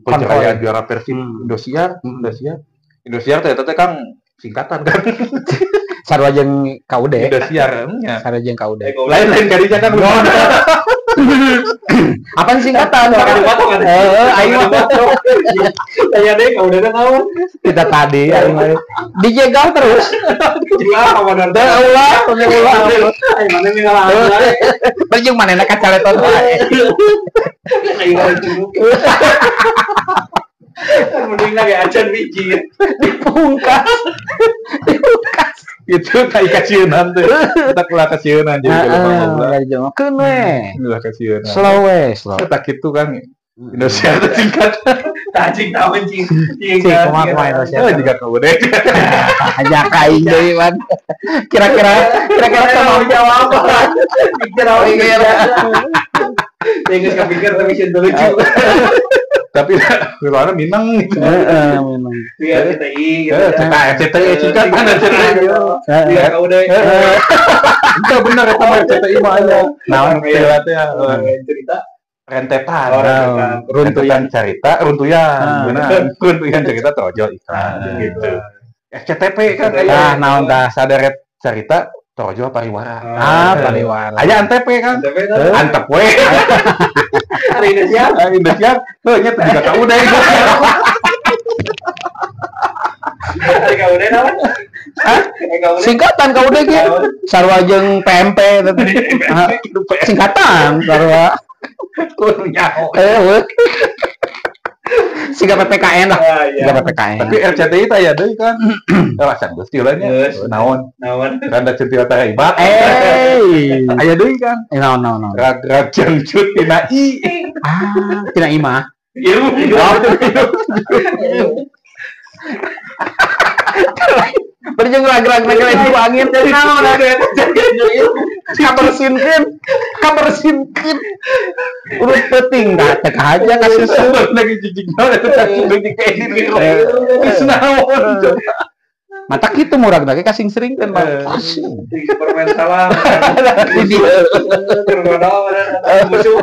perceraian juara Persib Indosiar, Indosiar. Indosiar teh eta teh Kang singkatan kan. Sarua jeung KUD. Indosiar nya. Sarua jeung KUD. Lain-lain kadinya kan. Apaan singkatan? Aing mah. Saya deh KUD teh naon? Kita tadi aing mah dijegal terus. Ulah kawanan teh ulah, ulah. Aing mana ngalaman. Berjung manehna ka caleton wae. Aing mah mending lagi acan biji dipungkas. Dipungkas. Itu kayak kasieunan teh. Kita ulah kasieunan jadi kalau keun we. Ulah kasieunan. Slow we, slow. Eta kitu Kang. Indonesia teh singkat. Cacing tahu cing. Cing kumaha kumaha Indonesia. Oh jiga KUD. Aja ka aing deui man. Kira-kira mau jawab apa? Mikir apa? Geus kepikir tapi sieun lucu. Tapi soalnya Minang gitu. Heeh, Minang. Iya, RCTI gitu. RCTI singkatan RCTI. Iya, KUD. Itu bener eta mah RCTI mah aya. Naon teh cerita rentetan. Runtuyan cerita, runtuyan. Benar. Runtuyan cerita tojo iklan gitu. SCTP kan aya. Nah, naon tah saderet cerita Tojo pariwara. Ah, pariwara. Aya Antep kan? Antep we. Hari Indonesia. Indonesia. Heuh nya teh juga KUD. Hari KUD naon? Hah? Singkatan KUD ge. Sarua jeung PMP. Singkatan sarua. Kudu nyaho. Heuh. Siga PPKN lah. Siga PPKN. Tapi RCTI teh aya deui kan. Alasan geus teh nya. Naon? Naon? Randa Centil teh ibat. Aya deui kan. Naon. Rag-rag cangcut tina i. Ah, tina i mah. Ieu. Bari jeung rag-rag lain ku angin jadi naon ada kabersinkeun urut peuting dah teh aja ka susu lagi jijik naon eta cacing di kain geus naon mata kitu murag lagi kasing seringkeun bang Superman salah musuh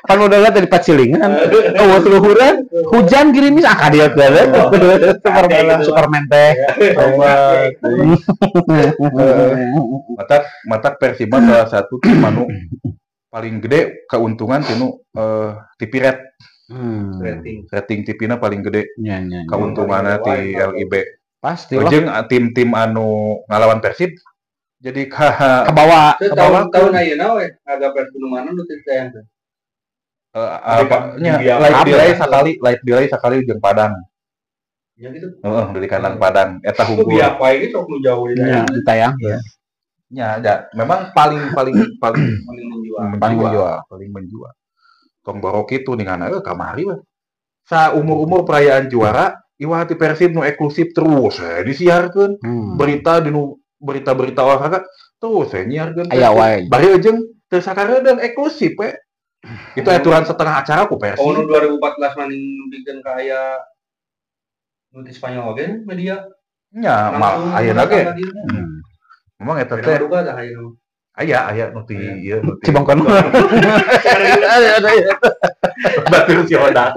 pan modalnya dari pacilingan oh luhuran hujan gerimis ah kadieu teh Superman teh matak Persib salah satu tim anu paling gede keuntungan tinu TV red rating TV-na paling gede keuntunganna ti LIB pasti lah jeung tim-tim anu ngalawan Persib jadi ka kebawa tahun ayeuna we agak Persib nu mana nu teu tayang teh apanya light delay sakali jeung Padang. Ya gitu. Heeh, dari kandang Padang eta hungkul. Biar wae ge sok nu jauh nya ditayang. Nya, ya, memang paling menjual. Tong boro kitu ningana kamari we. Sa umur-umur perayaan juara, iwah ti Persib nu eksklusif terus disiarkeun. Berita dinu berita-berita olahraga terus nyiarkeun. Aya wae. Bari jeung teu sakareuden eksklusif we. Itu aturan setengah acara ku Persib. Oh, nu 2014 maning bikin ka aya nu di Spanyol oge media. Nya, mal ayeuna ge. Memang eta teh aya aya nu ti ieu nu ti Cibongkon. Batur si Oda.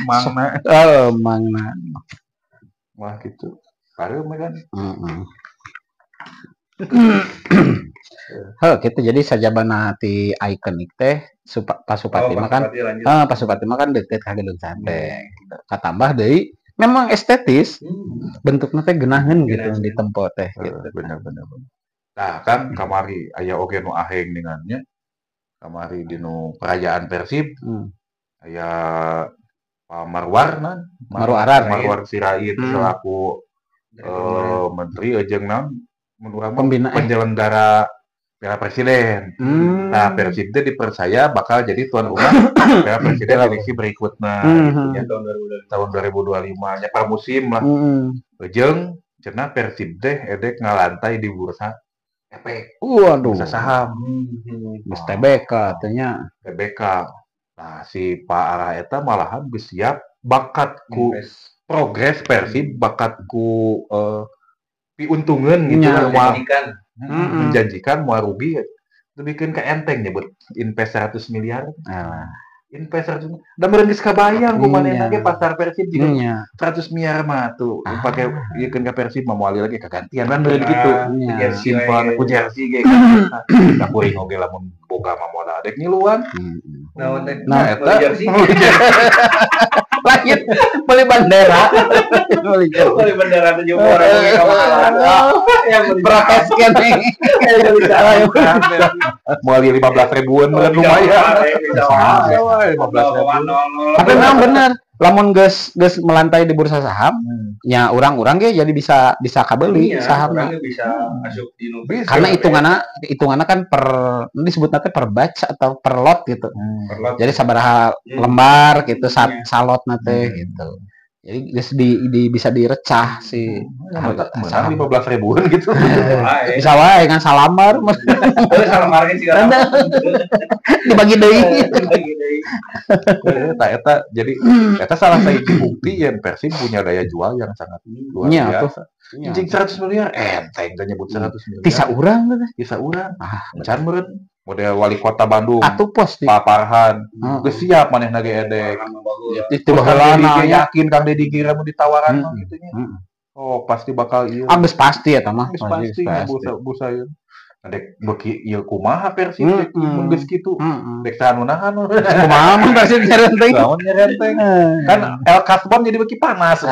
Mangna. Oh, mangna. Wah gitu. Baru mah kan. Heeh. Heuh, gitu jadi sajabana ti ikonik teh Pasupati mah kan Pasupati mah kan deukeut ka Gedung Sate gitu. Katambah deui memang estetis bentukna teh geunaheun gitu di tempo teh gitu. Bener. Nah, kan kamari aya oge nu aheng dengannya. Kamari dinu perayaan Persib. Aya Pak Marwar nan, Marwar Sirait selaku menteri jeung naon mun urang penyelenggara Piala Presiden. Nah, Persib itu dipercaya bakal jadi tuan rumah Piala Presiden edisi berikutnya gitu ya, tahun 2025 nya pramusim lah. Jeung cenah Persib teh edek ngalantai di bursa efek. Waduh. Bursa saham. Geus TBK teh nya. TBK. Nah, si Pak Arah eta malahan geus siap bakat ku progres Persib, bakat ku piuntungeun gitu lah. Menjanjikan mau rugi lebihkeun ka enteng nyebut invest 100 miliar. Invest 100 da meureun geus kabayang kumanehna ge pasar Persib juga 100 miliar mah tuh pake ieukeun ka Persib mah moal lagi kagantian kan meureun kitu. Simpan ku jersey ge da kuring oge lamun boga mah modal dek ngiluan. Naon teh? Nah eta jersey. Lain beli bandera. Beli bandera tujuh orang ge kamahalan. Protes kene. Moal 15 ribuan meureun lumayan. 15.000. Tapi memang bener, lamun geus melantai di bursa saham, nya urang-urang ge jadi bisa kabeli sahamna. Bisa asup di nu. Karena hitunganna kan per disebutna teh per batch atau per lot gitu. Jadi sabaraha lembar gitu salotna teh gitu. Jadi geus bisa direcah si harga saham 15 ribuan gitu. Bisa wae kan salamar. Salamar ge siga. Dibagi deui. Eta jadi eta salah satu bukti yang Persib punya daya jual yang sangat luar biasa. Cing 100 miliar enteng teh nyebut 100 miliar. Tisa urang teh. Tisa urang. Ah, can meureun model wali kota Bandung. Atuh pos Pak Farhan. Geus siap manehna ge edek. Itu baheula yakin Kang Deddy kira mun ditawaran mah kitu nya. Oh, pasti bakal ieu. Ah, geus pasti eta mah. Geus pasti bursa ieu. Dek beuki ieu kumaha Persib dek mun geus kitu. Dek saha nu nahan. Kumaha mun Persib nyerenteng? Lawan nyerenteng. Kan El Kasbon jadi beuki panas.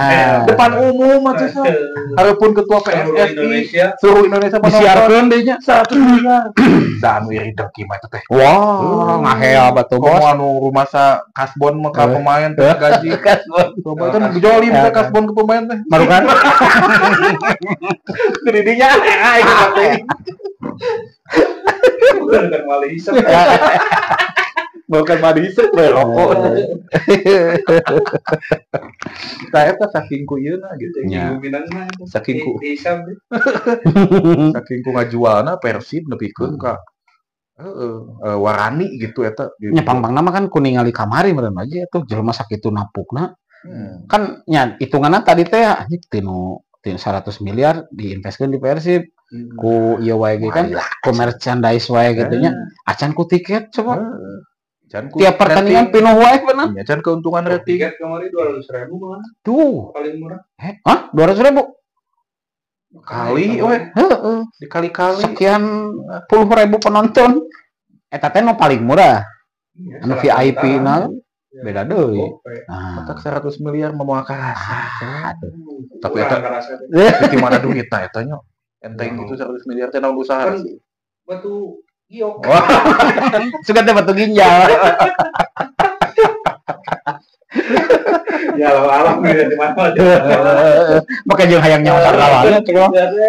Depan umum atuh so. Hareupeun ketua PSSI seluruh Indonesia disiarkeun deui nya 100 miliar. Da anu iri dengki mah eta teh. Wah, ngahea batu bos. Komo anu rumasa Kasbon mah ka pemain teh gaji. Kasbon. Coba kan jolim teh Kasbon ke pemain teh. Marukan. Didinya aing teh. Bukan malah hisap. Bukan malah hisap we rokok. Tah eta saking ku ieuna gitu. Saking ku hisap. Saking ku ngajualna Persib nepikeun ka warani gitu eta. Nya pang-pangna mah kan ku ningali kamari meureun aja atuh jelema sakitu napukna. Kan nya hitunganna tadi teh anjing tinu 100 miliar diinvestkeun di Persib. Ku ieu wae ge kan ku merchandise wae gitu nya acan ku tiket coba Can ku tiap pertandingan pinuh wae bener nya can keuntungan rating tiket kamari 200.000 mah tuh paling murah. Hah 200.000 kali we heeh dikali-kali sekian puluh ribu penonton eta teh nu paling murah anu VIP na beda deui. Nah, otak 100 miliar mah moal karasa. Tapi eta di mana duitna eta nya? Enteng gitu 100 miliar teh naon usaha kan batu giok. Suka teh batu ginjal. Ya alam di mana. Make jeung hayang nyawa sagala teh.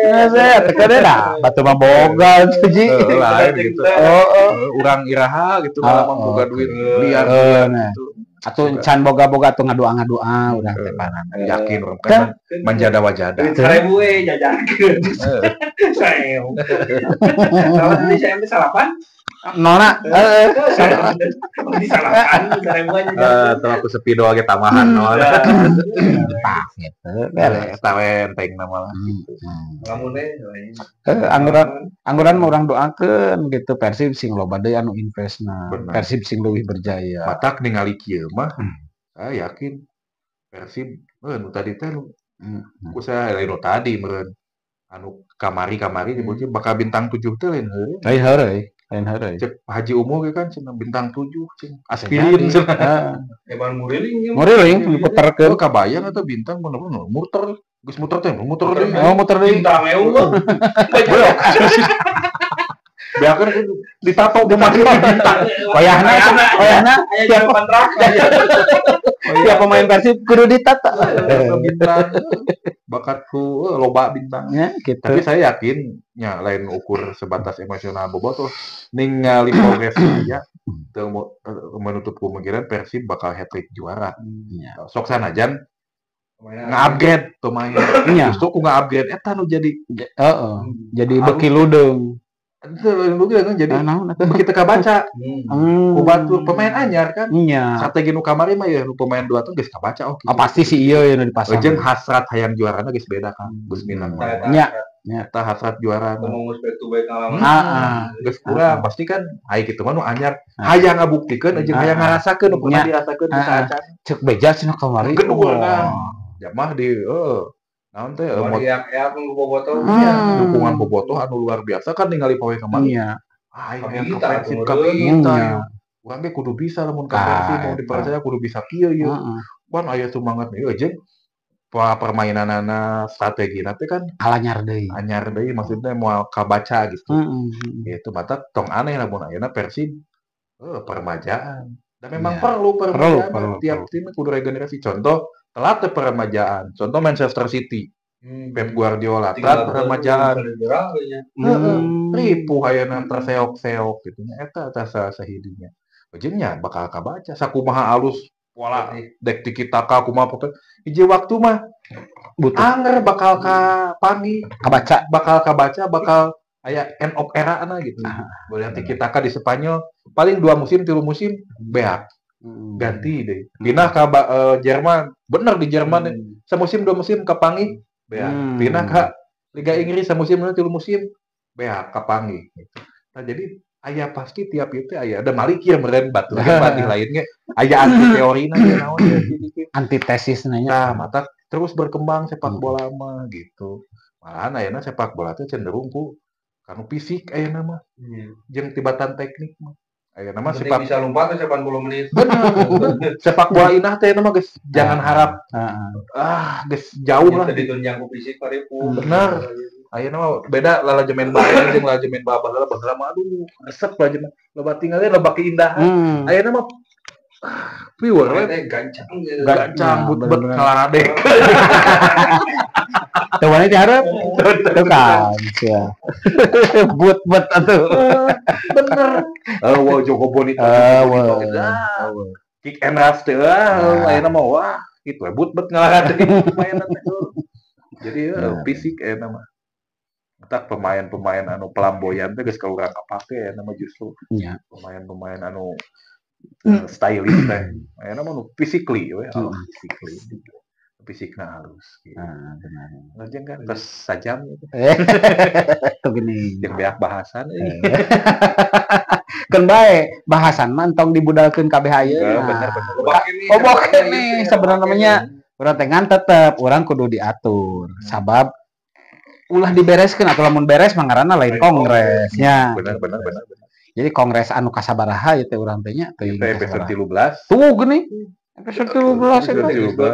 Hese teh teh dah batu mah boga ji. Lain gitu. Heeh, urang iraha gitu malah mah boga duit liar gitu. Atuh can boga-boga atuh ngadoa-ngadoa urang teh panan. Yakin urang kan manjada wajada. 1000 we jajankeun. 1000. Salah ini saya salapan. Nona heeh. Di salapan 1000 aja. Heeh, aku sepi doa ge tambahan nona. Tah gitu. Beres. Eta we enteng mah lah gitu. Lamun we angguran mah urang doakeun gitu Persib sing loba deui anu investna. Persib sing leuwih berjaya. Matak ningali kieu mah saya yakin Persib nu tadi teh ku saya lain nu tadi meureun anu kamari-kamari nyebutnya bakal bintang 7 teh lain heureuy. Lain heureuy, lain heureuy. Cek Haji Umuh ge kan cenah bintang 7 cing. Aspirin cenah. Eban muriling. Muriling diputerkeun. Kabayang atau bintang bener-bener muter. Geus muter teh, muter deui. Oh, muter deui. Bintang eueuh. Biarkan ditato di bintang. Wayahna aya kontrak. Tiap pemain Persib kudu ditata. Bintang. Bakatku loba bintangnya gitu. Tapi saya yakin nya lain ukur sebatas emosional bobotoh ningali progres ya teu menutup kemungkinan Persib bakal hat-trick juara. Sok sanajan nge-upgrade pemain. Justru ku nge-upgrade eta nu jadi heeh, jadi beuki ludeung. Itu kan jadi begitu kabaca. Ku batur pemain anyar kan. Strategi nu kamari mah ya nu pemain dua tuh geus kabaca oh. Oh, pasti si ieu nu dipasang. Jeung hasrat hayang juarana geus beda kan. Geus minang. Nya, eta hasrat juara. Ngomong back to back ngalaman. Heeh, geus kurang pasti kan aya kitu mah nu anyar hayang ngabuktikeun jeung hayang ngarasakeun nu pernah dirasakeun ku saacan. Ceuk beja cenah kamari. Geduna. Jamah di naon teh bobotoh dukungan bobotoh anu luar biasa kan ningali poe kamari. Iya. Hayang ka Persib ka kita. Urang ge kudu bisa lamun ka Persib mau dipercaya kudu bisa kieu ieu. Pan aya semangat ieu jeung permainanana strategina teh kan alanyar deui. Anyar deui maksudnya moal kabaca gitu. Gitu mata tong aneh lamun ayeuna Persib peremajaan. Dan memang perlu peremajaan tiap tim kudu regenerasi. Contoh telat peremajaan. Contoh Manchester City, Pep Guardiola telat peremajaan. Ripuh ayeuna terseok-seok gitu nya eta eta sahidinya. Jeung nya bakal kabaca sakumaha alus pola dek tiki taka kumaha pokoke hiji waktu mah butuh anger bakal kapangi kabaca bakal kabaca bakal aya end of era na gitu. Boleh tiki taka di Spanyol paling 2 musim 3 musim beak. Ganti deh. Pindah ke Jerman, bener di Jerman semusim 2 musim kapangi beak. Pindah ke Liga Inggris semusim 3 musim beak kapangi gitu. Nah, jadi aya pasti tiap itu aya ada malik ya meureun batur pelatih lainnya aya anti teorina naon ya antitesis nanya. Nah, mata terus berkembang sepak bola mah gitu. Malahan ayeuna sepak bola teh cenderung ku Kanu fisik ayeuna mah jeung tibatan teknik mah. Ayeuna mah sepak bisa lompat 80 menit. Bener. Sepak bola inah teh mah geus jangan harap geus jauh lah ditunjang ku fisik paripu. Bener. Ayeuna mah beda lalajemen bae jeung lalajemen babah baheula mah aduh resep lalajemen. Loba tinggalnya loba keindahan. Ayeuna mah pure we gancang gitu. Gancang but-but ngalaradek. Teu wani dihareup. Teu kan sia. But-but atuh. Bener. Wow Joko Bonito. Kick and rush teh ayeuna mah wah kitu we but-but ngalaradek mainna teh. Jadi fisik ayeuna mah. Entak pemain-pemain anu flamboyan teh geus ka urang kapake ayeuna mah justru. Pemain-pemain anu stylish teh. Ayeuna mah nu physically we, physically. Fisikna halus gitu. Benar. Lajeng kan geus sajam gitu. Tuh gini. Jeung beak bahasan euy. Keun bae bahasan mah entong dibudalkeun kabeh ayeuna. Bener. Loba keneh sebenarnya namanya urang teh ngan tetep urang kudu diatur. Sabab ulah dibereskeun atau lamun beres mah ngaranna lain kongresnya. Bener. Jadi kongres anu kasabaraha ieu teh urang teh nya teuing episode 13. Tuh geuning. Episode 13 eta.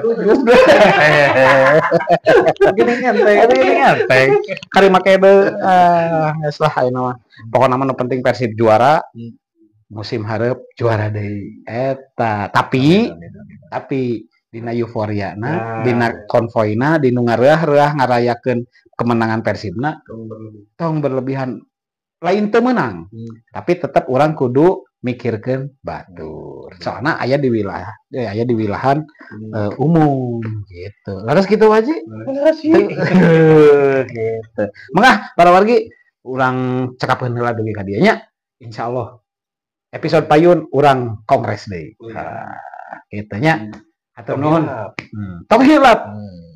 Geuning enteng. Kari make deui geus lah ayeuna mah. Pokona mah nu penting Persib juara. Musim hareup juara deui eta. Tapi dina euforiana, dina konvoyna, dinu ngareah-reah ngarayakeun kemenangan Persibna tong berlebihan. Lain teu meunang, tapi tetap orang kudu mikirkeun batur. Soalna aya di wilayah, aya di wilahan umum gitu. Laras kitu wae. Laras sih. Gitu. Mangga para wargi urang cekapeun heula dugi ka dieu nya. Insyaallah episode payun urang kongres deui. Nah, kitu nya. Hatur nuhun. Tong hilap.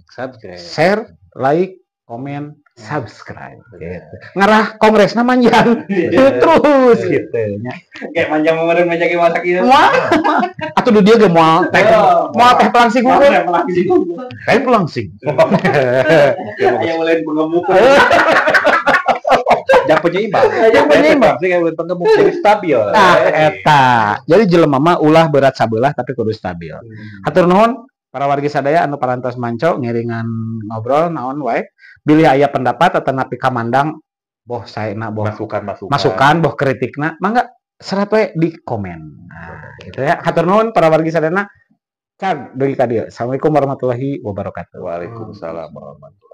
Subscribe, share, like, komen, subscribe gitu. Ngarah kongresna manjang terus gitu nya. Kayak manjang kemarin manjang masak ieu. Atuh di dieu ge moal teh. Moal teh pelangsing unggul. Teh pelangsing. Aya ulin pengemuk. Jang penyeimbang. Jang penyeimbang. Sing ulin pengemuk jadi stabil. Tah eta. Jadi jelema mah ulah berat sabelah tapi kudu stabil. Hatur nuhun para wargi sadaya anu parantos manco ngiringan ngobrol naon wae bilih aya pendapat atau napi kamandang boh saena boh masukan boh kritikna mangga serat we di komen. Nah, gitu ya. Hatur nuhun para wargi sadayana. Cag dugi ka dieu. Assalamualaikum warahmatullahi wabarakatuh. Waalaikumsalam warahmatullahi.